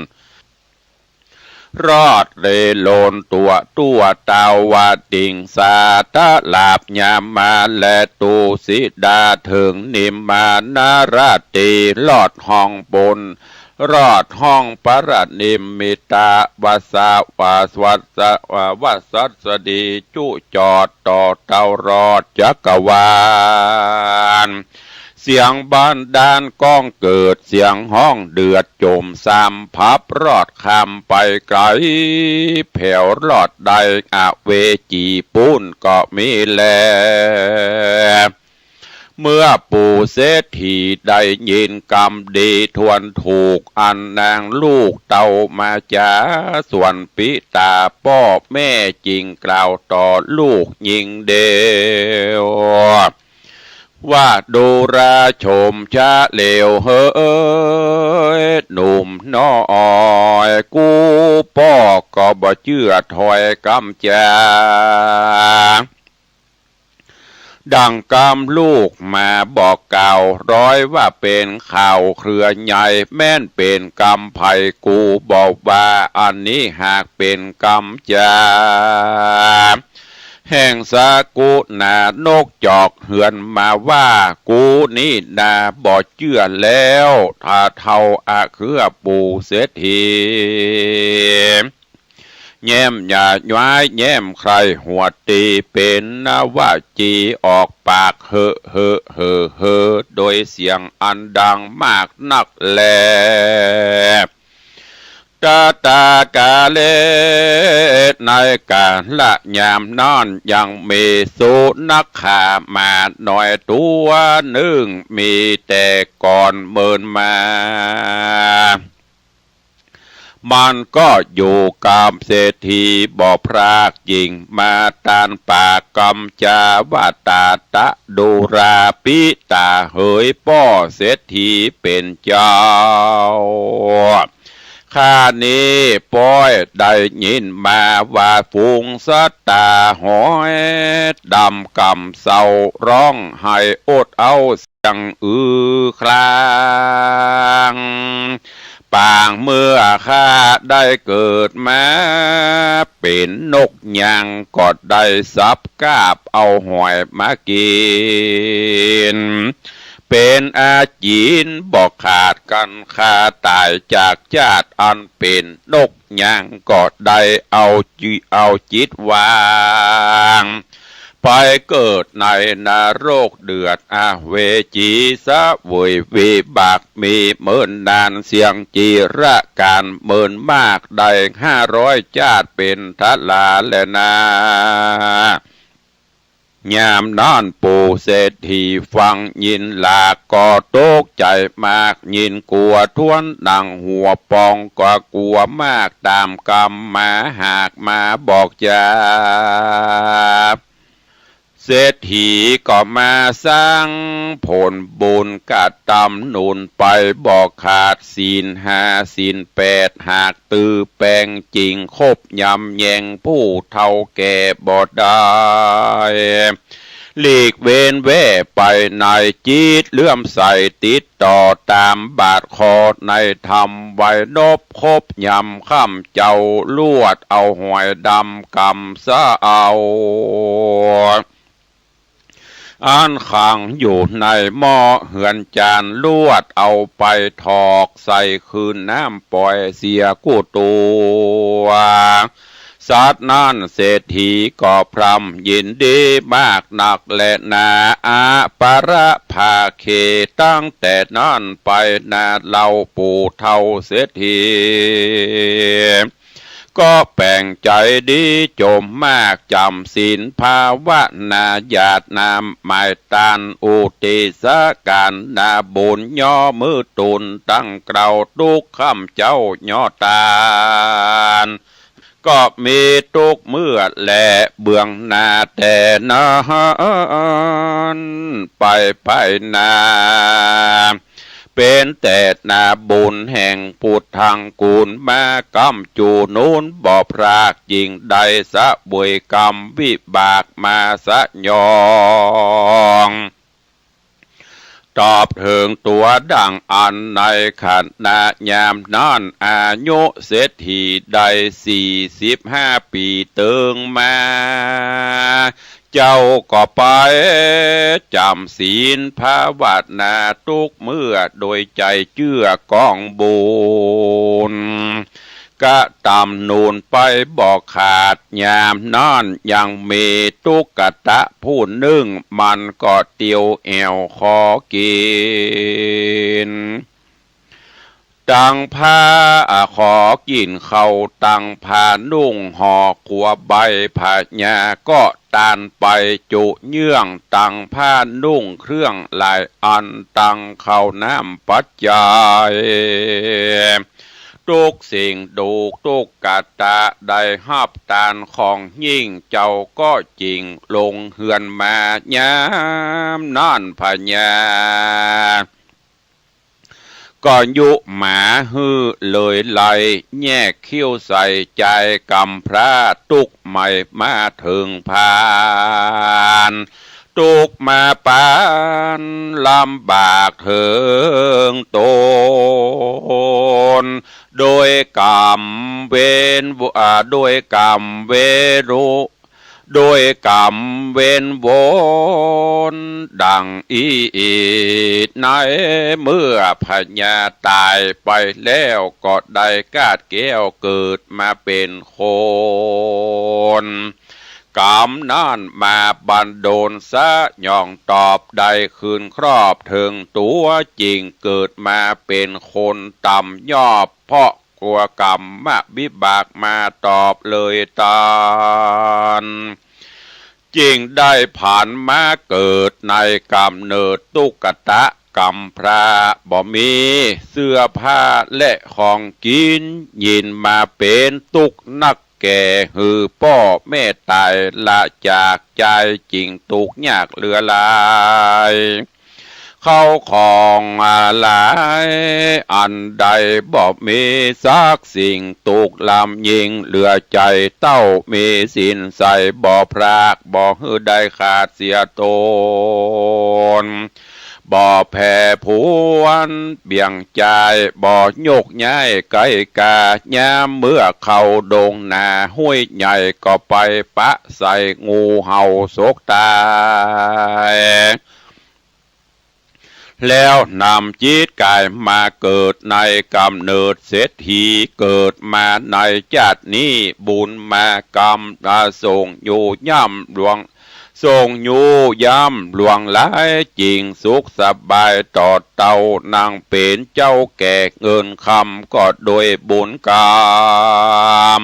รอดเลโลนตั๋วตั้วตาวาติงสา ตะหลาบยามมาแลตุสิดา เถิงนิมมานราตรี รอดห้องบน รอดห้องปรนิมมิตะ วัสสะ วัสสะ วัสสะ วัสสดีจุจอดต่อเต้ารอดจักรวาล เสียงบันดาลก้องเกิด เสียงฮ้องเดือดจมซำ พับรอดข้ามไปไกล แผวรอดได้อเวจีปู้นก็มีแล เมื่อปู่เศรษฐีได้ยินกำดีทวนถูก อันนางลูกเต้ามาจ๋าสวนปิต๋าป้อแม่ จึงกล่าวต่อลูกญิงเดียว ว่าดูราชมชะเหลวเหย หนุ่มน้อยกู้ป้อก็บ่เจื้อถ้อยกำจ๋า ดังกำลูกมาบอกกล่าว ร้อยว่าเป๋นข่าวเครือใหญ่ แม้นเป๋นกำใผกูบ่ว่า อันนี้หากเป๋นกำจ๋า แห่งสกุณานกจอกเฮือนมาว่า กูนี้นาบ่เจื้อแล้ว ถ้าเฒ่าอะเครือปู่เศรษฐี แย้มหยาดย้ายแย้มใคร่หัวตี เป๋นนวจีออกปาก เหอะเหอะเหอะเหอะ โดยเสียงอันดังมากนักแล ตะตากาเล ในกาละยามนั้นยังมีสุนัขขาหมาน้อยตั๋วนึ่ง มีแต่ก่อนเมินมา มันก็อยู่กับเศรษฐีบ่พราก จึงมาตานปากกำจ๋าว่า ตาตะดูราปิต๋าเหย ป้อเศรษฐีเป๋นเจ้า ข้านี้ป้อยได้ยินมาว่า ฝูงสัตตาหอยดำกำเศร้า ฮ้องไห้อดเอาเสียงอือคราง ปางเมื่อข้าได้เกิดมาเป๋นนกยาง ก็ได้สับกาบเอาหอยมากิ๋น เป๋นอาจินบ่ขาดกั๋น ข้าต๋ายจากจาติอันเป๋นนก ยังก็ได้เอาจิ เอาจิตวาง ไปเกิดในนรกเดือดอเวจี เสวยวิบากมีเมินนาน เสี้ยงจิรกาลเมินมาก ได้ห้าร้อยจาติเป๋นทราแลนา ยามนั้นปู่เศรษฐีฟังยินแล้วก็ตกใจ๋มาก ยิ่งกั๋วถ้วนหนังหัวปอง ก็กั๋วมากต๋ามกำมาหากมาบอกจา เศรษฐีก็มาสร้างผลบุญกระตำหนุนไปบ่ขาด ศีลห้าศีลแปดหาก ตื้อแป๋งจิ่งคบยำแยง ผู้เฒ่าแก่บ่ได้ หลีกเว้นแว่ไปใน จิตเลื่อมใสติดต่อต๋ามบาทข้อในธรรม ไหวนบคบยำค่ำเจ้า ลวดเอาหอยดำกำเสา อันขังอยู่ในหม้อเฮือนจาน ลวดเอาไปถอกใส่คืนน้ำ ป่อยเสียกู้ตั๋ว สัตว์นั้นเศรษฐีก็พร่ำยินดีมากนักแลนา อปรภาเค ตั้งแต่นั้นไปนา เล่าปู่เฒ่าเศรษฐี ก็แป๋งใจ๋ดีจมมาก จ๋ำศีลภาวนา หยาดน้ำหมายตาน อุทิศการนาบุญ ย่อมือตูนตั้งเกล้า ตุ๊กค่ำเจ้าย่อตาน ก็มีตุ๊กเมื่อแลเบื้องหน้าแต่นั้นไปภายหน้า เป๋นแต่นาบุญแห่งพุทธังกูลมา ก้ำจู๋นูนบ่พราก จิ่งได้เสวยกรรมวิบากมาสยอง ตอบเถิงตั๋วดั่งอั้น ในขณะยามนั้น อายุเศรษฐีได้สี่สิบห้าปี๋เติงมา เจ้าก็ไปจ๋ำศีลภาวนาตุ๊กเมื่อ โดยใจ๋เจื้อกองบุญ กระตำหนุนไปบ่ขาด ยามนั้นยังมีตุ๊กตะผู้นึ่ง มันก็เตียวแอ่วขอกิ๋น ตังผ้าขอกิ๋นข้าว ตังผ้านุ่งห่อขัวใบ พญาก็ตานไปจุเยื่อง ตังผ้านุ่งเครื่องหลายอัน ตังข้าวน้ำปัจจัย ตุ๊กสิ่งดูกตุ๊กตะได้ฮับตานของยิ่ง เจ้าก็จิ่งลงเฮือนมายามนั้นพญา ก็ยุหมาหื้อเลยไล แยกคิ้วใส่จายกำพร้า ตุ๊กใหม่มาเถิงพาน ตุ๊กมาปานลำบากเถิงตน โดยกำเวน อ่า โดยกำเวรุ โดยกำเวนวนดังอี้ ในเมื่อพญาต๋ายไปแล้ว ก็ได้กาดแก้วเกิดมาเป๋นคน กำนั้นมาบันดลสยองตอบ ได้คืนครอบเถิงตั๋ว จิ่งเกิดมาเป๋นคนต่ำยอบ เพราะกั๋วกรรมวิบากมาตอบเลยตาน จิ่งได้ผันมาเกิดในก๋ำเนิดตุ๊กตะกำพร้า บ่มีเสื้อผ้าและของกิ๋น ยิ่งมาเป๋นตุ๊กนักแก่ หื้อป้อแม่ต๋ายละจากจาย จิ่งตุ๊กยากเหลือหลาย เข้าของหลายอันใดบ่มีสักสิ่ง ตุ๊กลำยิ่งเหลือใจ๋ เต้ามีศีลใสบ่พราก บ่หื้อได้ขาดเสียตน บ่แผ่ผวนเบี่ยงจาย บ่ยกย้ายไกลกา ยามเมื่อเข้าดงนาห้วยใหญ่ ก็ไปปะใส่งูเห่าสกต๋าย แล้วนำจิตก๋ายมาเกิดในก๋ำเนิดเศรษฐี เกิดมาในจาตินี้ บุญมากรรมส่งอยู่ย่ำหลวง ส่งอยู่ย่ำหลวงหลาย จึงสุขสบายต่อเต้า นั่งเป๋นเจ้าแก่เงินคำ ก็โดยบุญกรรม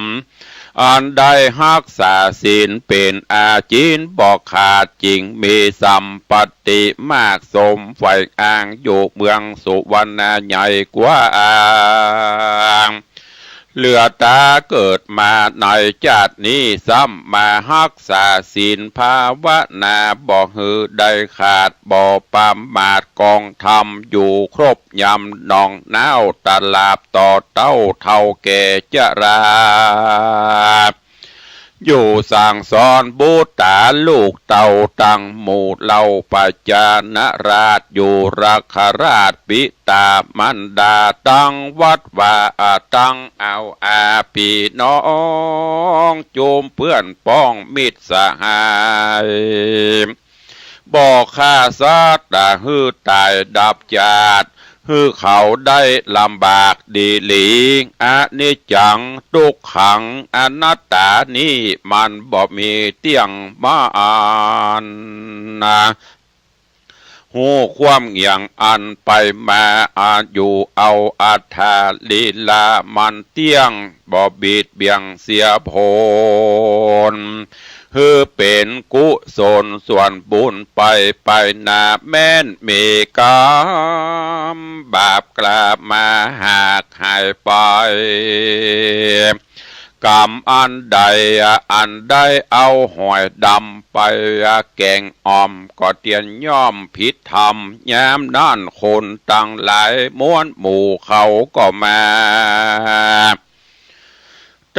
อันได้ฮักษาศีลเป๋นอาจินบ่ขาด จึงมีสัมปติมากสมใฝ่ อ้างอยู่เมืองสุวรรณาใหญ่กว้าง เหลือต๋าเกิดมาในจาตินี้ ซ้ำมาฮักษาศีลภาวนา บ่หื้อได้ขาด บ่ประมาท กองธรรมอยู่ครบ ยำหนองน้าวตะหลาบ ต่อเต้าเฒ่าแก่จรา อยู่สั่งสอนบุตราลูกเต้าตังหมู่เหล่า ประชานาราชอยู่รักขราช ปิตามารดาตังวัดวา ตังเอาอาปี้น้อง จุมเปื้อนป้องมิตรสหาย บ่ฆ่าสัตว์หื้อต๋ายดับจาติ หื้อเขาได้ลำบากดีหลี อนิจจัง ตุ๊กขัง อนัตตา นี้มันบ่มีเตี้ยง บ่อั้นนา ฮู้ความอย่างอั้นไปมา อายุเอาอัตถาลีลามันเตี้ยง บ่บิดเบียงเสียผล หื้อเป๋นกุศลส่วนบุญไป ไปหน้าแม้นมีกรรมบาปกล้ามาหากหายไป กรรมอันใดอันได้เอาหอยดำไปแก๋งอ่อม ก็เตียนย่อมผิดธรรม ยามนั้นคนตังหลายมวลหมู่เขาก็มา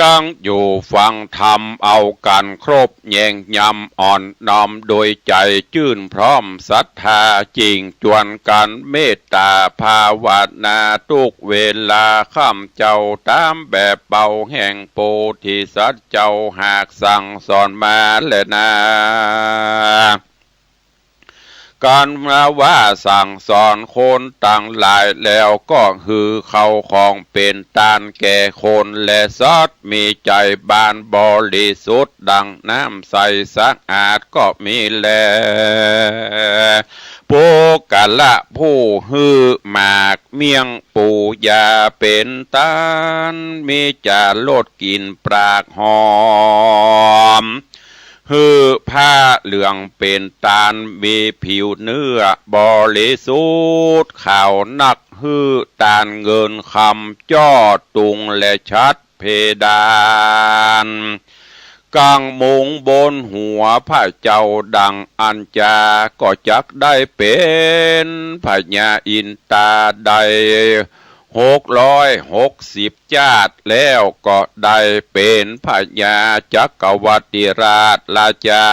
ตั้งอยู่ฟังธรรมเอากั๋นครบ แย่งยำอ่อนน้อมโดยใจ๋จื้นพร้อมศรัทธา จึ่งจวนกั๋นเมตต๋าภาวนา ตุ๊กเวลาค่ำเจ๊าต๋ามแบบเบาแห่งโพธิสัตว์เจ้าหากสั่งสอนมาแลนา กั๋นว่าสั่งสอนคนตังหลายแล้ว ก็หื้อเข้าของเป๋นตานแก่คนและสัตว์ มีใจ๋บานบริสุทธิ์ดั่งน้ำใสสะอาดก็มีแล ปุคคละผู้หื้อหมากเมี่ยงปูยาเป๋นตาน มีจารสกลิ่นปากหอม หื้อผ้าเหลืองเป๋นตาน มีผิวเนื้อบริสุทธิ์ขาวนัก หื้อตานเงินคำจ้อตุงและฉัตรเพดาน กังมุงบนหัวพระเจ้าดั่งอั้นจา ก็จักได้เป๋นพญาอินทราได้ หกร้อยหกสิบจาติ แล้วก็ได้เป๋นพญาจักรวรรดิราชราชา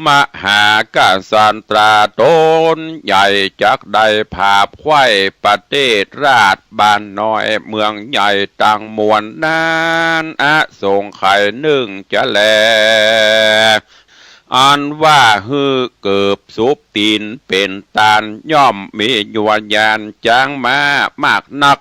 มหากษัตราต๋นใหญ่ จักได้ผาบไขว้ประเทศราชบ้านน้อยเมืองใหญ่ตังมวลนั้น อสงไขยนึ่งจะแล อันว่าหื้อเกิบสุบตี๋นเป๋นตาน ย่อมมียวญาณจ๊างม้ามากนัก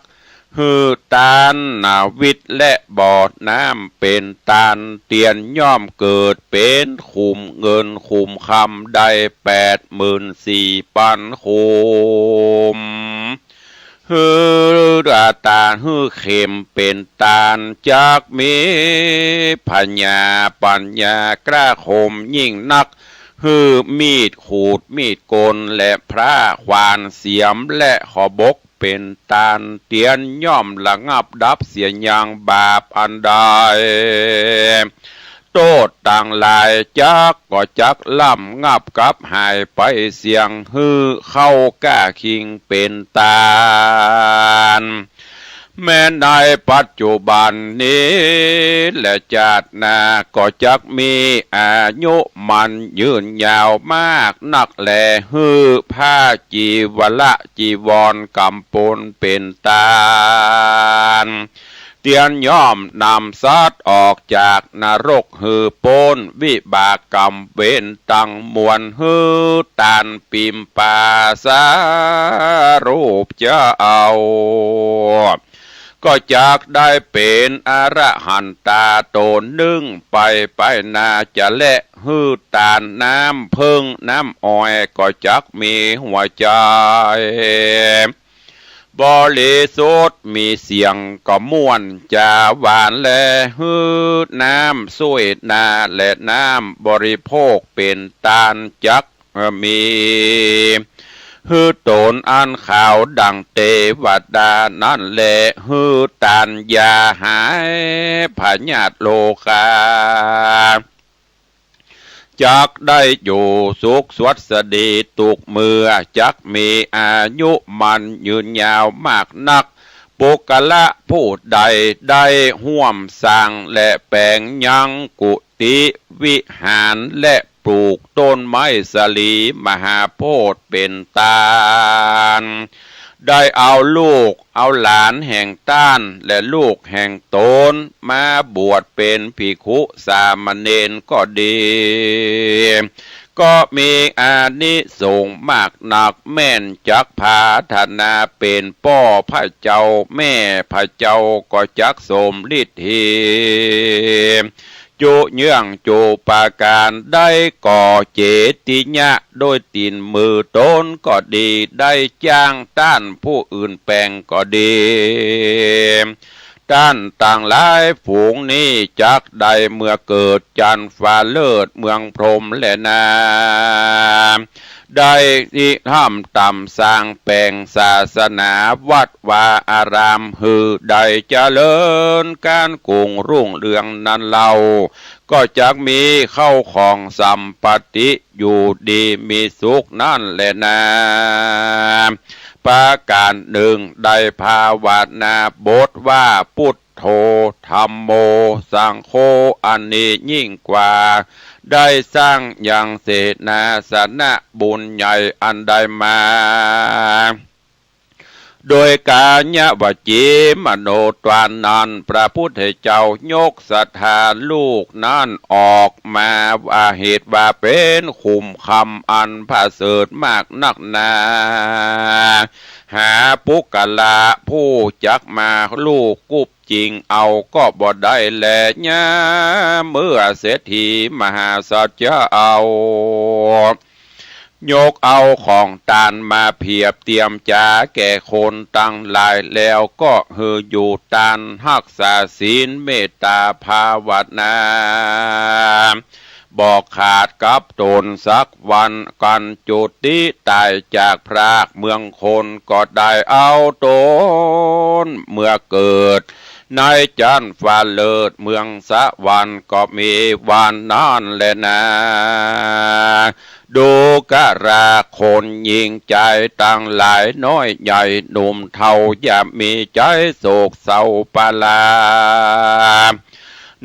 หื้อตานนาวิทย์และบ่อน้ำเป๋นตาน เตียนย่อมเกิดเป๋นขุมเงินขุมคำได้แปดหมื่นสี่ปันขุม หื้อตาหื้อเข็มเป๋นตาน จักมีผญาปัญญากล้าคมยิ่งนัก หื้อมีดขูดมีดโกนและพร้าขวานเสียมและขบกเป๋นตาน เตียนย่อมระงับดับเสียยังบาปอันใด โต้ษตังหลายจักก็จักระงับกับหายไปเสี้ยง หื้อเข้าก้าคิงเป๋นตาน แม้ในปัจจุบันนี้และจาติหน้าก็จักมีอายุมั่นยืนยาวมากนักแล หื้อผ้าจีวระจีวรกำปนเป๋นตาน เตียนย่อมนำสัตว์ออกจากนรกหื้อป๊นวิบากกรรมเวรตังมวล หื้อต้านปิมปาสารูปเจ้า ก็จักได้เป๋นอรหันตาต๋นนึ่งไปไปหน้าจะแล หื้อต้านน้ำเผิ้งน้ำอ้อยก็จักมีหัวใจ๋ บริสุทธิ์มีเสียงก็ม่วนจ๋าหวานแล หื้อน้ำส้วยนาและน้ำบริโภคเป๋นต้านจักมี หื้อต๋นอันขาวดั่งเตวดานั้นแล หื้อต้านยาหายพยาธิโรคา จักได้อยู่สุขสวัสดีตุ๊กเมื่อ จักมีอายุมั่นยืนยาวมากนัก ปุคคละผู้ใดได้ฮ่วมสร้างและแป๋งยังกุฏิวิหาร และปลูกต้นไม้สาลีมหาโพธิ์เป๋นต้าน ได้เอาลูกเอาหลานแห่งต้านและลูกแห่งต๋นมาบวชเป๋นภิกขุสามเณรก็ดี ก็มีอานิสงส์มากนัก แม่นจักผาถนาเป๋นป้อพระเจ้าแม่พระเจ้าก็จักสมฤทธี จุเยื่องจุปาการ ได้ก่อเจติยะโดยตี๋นมือต๋นก็ดี ได้จ้างต้านผู้อื่นแป๋งก็ดี ต้านตังหลายฝูงนี้จักได้เมื่อเกิดจั๊นฟ้าเลิศเมืองพรหมแลนา ได้ริเริ่มต๋ามสร้างแป๋งศาสนาวัดวาอารามหื้อได้เจริญก้านกุ่งรุ่งเรืองนั้นเล่า ก็จักมีเข้าของสัมปัตติอยู่ดีมีสุขนั้นแลนา ประก๋านนึ่งได้ภาวนาบทว่า ปุทโธ ธัมโม สังโฆ อันนี้ยิ่งกว่า ได้สร้างยังเสนาสนะบุญใหญ่อันได้มา โดยก๋ายวจีมโนทวารนั้น พระพุทธเจ้ายกศรัทธาลูกนั้นออกมาว่าเหตุว่าเป๋นขุมคำอันประเสริฐมากนักหนา หาปุคคละผู้จักมาลูบกู้ จิ่งเอาก็บ่ได้แล ยามเมื่อเศรษฐีมหาสัตว์เจ้า ยกเอาของตานมาเผียบเตียมจ๋าแก่คนตังหลายแล้ว ก็หื้ออยู่ตานฮักษาศีลเมตตาภาวนา บ่ขาดกับต๋นสักวัน กั๋นจุติต๋ายจากพรากเมืองคน ก็ได้เอาต๋นเมื่อเกิดในจั๊นฟ้าเลิศเมืองสวรรค์ ก็มีวันนั้นแลนา ดูกราคนหญิงจายตังหลาย น้อยใหญ่หนุ่มเฒ่า อย่ามีใจ๋โศกเศร้าปรา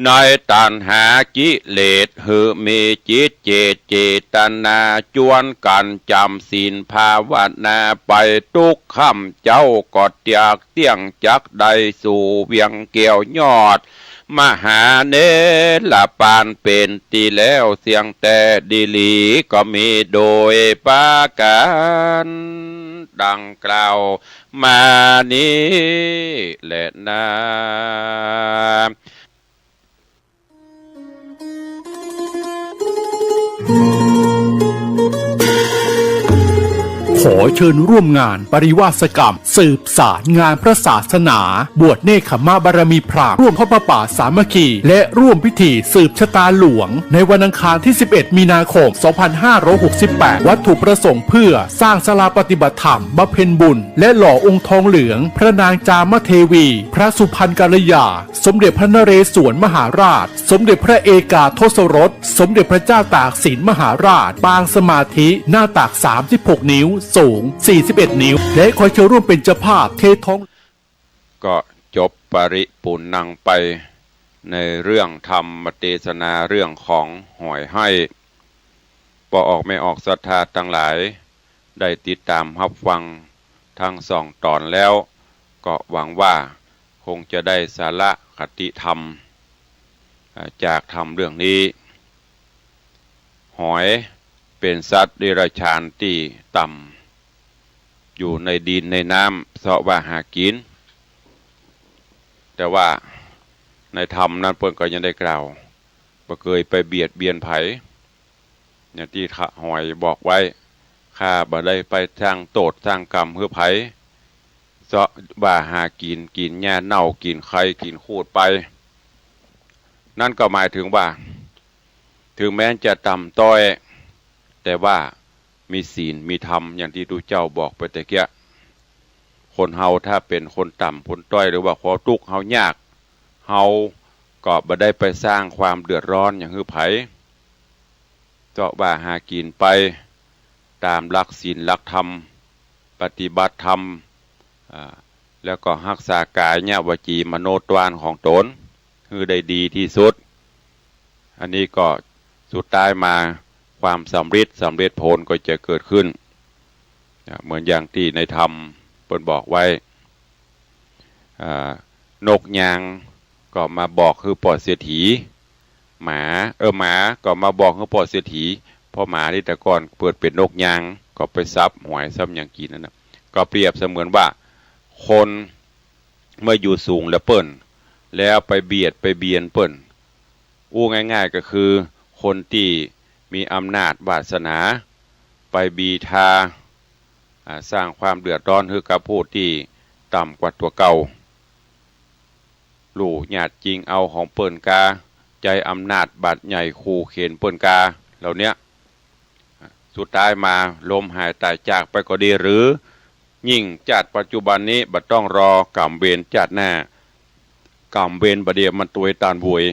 ในตัณหากิเลส หื้อมีจิตเจตเจตนา จวนกั๋นจ๋ำศีลภาวนาไป ตุ๊กค่ำเจ๊าก็อยากเตี้ยง จักได้สู่เวียงแก้วยอดมหาเนรปานเป๋นตี้แล้ว เสี้ยงแต่ดีหลีก็มีโดยประก๋านดังกล่าวมานี้แลนา ขอเชิญร่วมงานปริวาสกรรม สืบสารงานพระศาสนา บวชเนกขัมมบารมีพราหมณ์ ร่วมทอดผ้าป่าสามัคคี และร่วมพิธีสืบชะตาหลวง ในวันอังคารที่สิบเอ็ดมีนาคมสองพันห้าร้อยหกสิบแปด วัตถุประสงค์เพื่อสร้างศาลาปฏิบัติธรรม บำเพ็ญบุญ และหล่อองค์ทองเหลือง พระนางจามเทวี พระสุพรรณกัลยา สมเด็จพระนเรศวรมหาราช สมเด็จพระเอกาทศรส สมเด็จพระเจ้าตากสินมหาราช ปางสมาธิ หน้าตักสามสิบหกนิ้ว สูงสี่สิบเอ็ดนิ้ว และขอเชิญร่วมเป็นเจ้าภาพเททอง ก็จบปริปูรณังไปในเรื่องธรรมเตสนาเรื่องของหอยไห้ ป้อออกแม่ออกศรัทธาตังหลาย ได้ติดต๋ามฮับฟังตึงสองต๋อนแล้ว ก็หวังว่า คงจะได้สาระคติธรรม อ่า จากธรรมเรื่องนี้ หอยเป๋นสัตว์เดรัจฉานตี้ต่ำ อยู่ในดินในน้ำเซาะว่าหากิ๋น แต่ว่าในธรรมนั้นเปิ้นก็ยังได้กล่าว บ่เกยไปเบียดเบียนใผ อย่างตี้หอยบอกไว้ ข้าบ่ได้ไปสร้างโต้ษสร้างกรรมหื้อใผ เซาะว่าหากิ๋น กิ๋นหญ้าเน่า กิ๋นใค กิ๋นขูดไป นั่นก็หมายถึงว่า ถึงแม้จะต่ำต้อย แต่ว่ามีศีลมีธรรม อย่างตี้ตุ๊เจ้าบอกไปตะเกียะ คนเฮาถ้าเป๋นคนต่ำคนต้อย หรือว่าความตุ๊กข์เฮายาก เฮาก็บ่ได้ไปสร้างความเดือดร้อนหยังหื้อใผ เซาะว่าหากิ๋นไปต๋ามหลักศีลหลักธรรม ปฏิบัติธรรม อ่า แล้วก็ฮักษากายะวจีมโนทวารของต๋นหื้อได้ดีตี้สุด อันนี้ก็สุดท้ายมาความสำริด สำเร็จผลก็จะเกิดขึ้น อ่า เหมือนอย่างตี้ในธรรมเปิ้นบอกไว้ อ่า นกยางก็มาบอกหื้อป้อเศรษฐี หมา เออ หมาก็มาบอกหื้อป้อเศรษฐี เพราะหมานี่แต่ก่อนเปิ้นเป๋นนกยาง ก็ไปสับหอยสับหยังกิ๋นนั่นน่ะ ก็เปรียบเสมือนว่า คนเมื่ออยู่สูงแล้วเปิ้น แล้วไปเบียดไปเบียนเปิ้น อู้ง่ายๆ ก็คือคนตี้มีอำนาจวาสนา ไปบีทา อ่า สร้างความเดือดร้อนหื้อกับผู้ตี้ต่ำกว่าตั๋วเก่า ลู่หยาดจิงเอาของเปิ้นกา ใจ๊อำนาจบาดใหญ่ขู่เข็ญเปิ้นกา เหล่าเนี้ย สุดท้ายมาล้มหายต๋ายจากไปก็ดี หรือยิ่งจาติปัจจุบันนี้บ่ต้องรอกรรมเวรจาติหน้า กรรมเวรบ่าเดี่ยวมันตวยตานโวย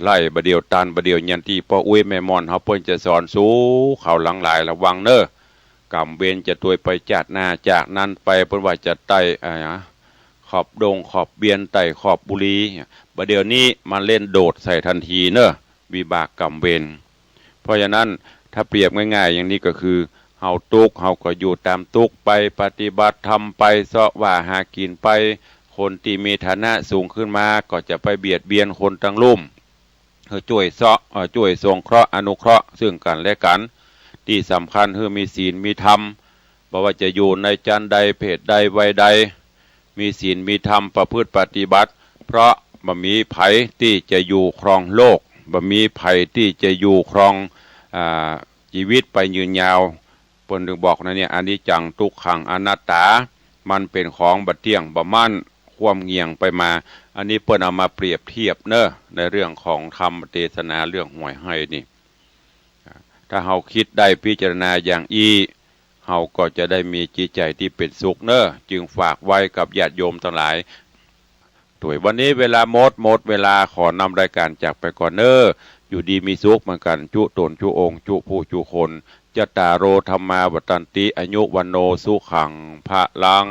ไล่บ่าเดี่ยวตานบ่าเดี่ยว อย่างตี้ป้ออุ๊ยแม่หม่อนเฮาเปิ้นจะสอนสู่เขาหลังหลาย ระวังเน่อ กรรมเวรจะตวยไปจาติหน้า จากนั้นไปเปิ้นว่าจะไต่ อ่า ขอบดงขอบเบียน ไต่ขอบบุรี บ่าเดี่ยวนี้มันเล่นโดดใส่ทันทีเน่อ วิบากกรรมเวร เพราะฉะนั้นถ้าเปรียบง่ายๆ อย่างนี้ก็คือ เฮาตุ๊กข์ เฮาก็อยู่ต๋ามตุ๊กข์ไป ปฏิบัติธรรมไป เซาะว่าหากิ๋นไป คนตี้มีฐานะสูงขึ้นมาก็จะไปเบียดเบียนคนตังลุ่ม หื้อจ้วยเซาะ เอ่อ จ้วยสงเคราะห์อนุเคราะห์ซึ่งกั๋นและกั๋น ตี้สำคัญหื้อมีศีลมีธรรม บ่ว่าจะอยู่ในจันทร์ใด เพศใด วัยใด มีศีลมีธรรมประพฤติปฏิบัติ เพราะบ่มีใผตี้จะอยู่ครองโลก บ่มีใผตี้จะอยู่ครอง อ่า จีวิตไปยืนยาว เปิ้นถึงบอกนะเนี่ย อนิจจัง ทุกขัง อนัตตา มันเป๋นของบ่เตี้ยง บ่มั่น คว่ำเหงี่ยงไปมา อันนี้เปิ้นเอามาเปรียบเทียบเน่อ ในเรื่องของธรรมเตสนาเรื่องหอยไฮ่นี่ ถ้าเฮากึ๊ดได้พิจารณาอย่างอี้ เฮาก็จะได้มีจิตใจ๋ตี้เป๋นสุขเน่อ จึงฝากไว้กับญาติโยมตังหลาย ตวยวันนี้เวลาหมด หมดเวลา ขอนำรายก๋านจากไปก่อนเน่อ อยู่ดีมีสุขเหมือนกั๋น จุต๋นจุองค์ จุผู้จุคน จัตตาโร ธัมมา วัฑฒันติ อายุ วัณโณ สุขัง พลัง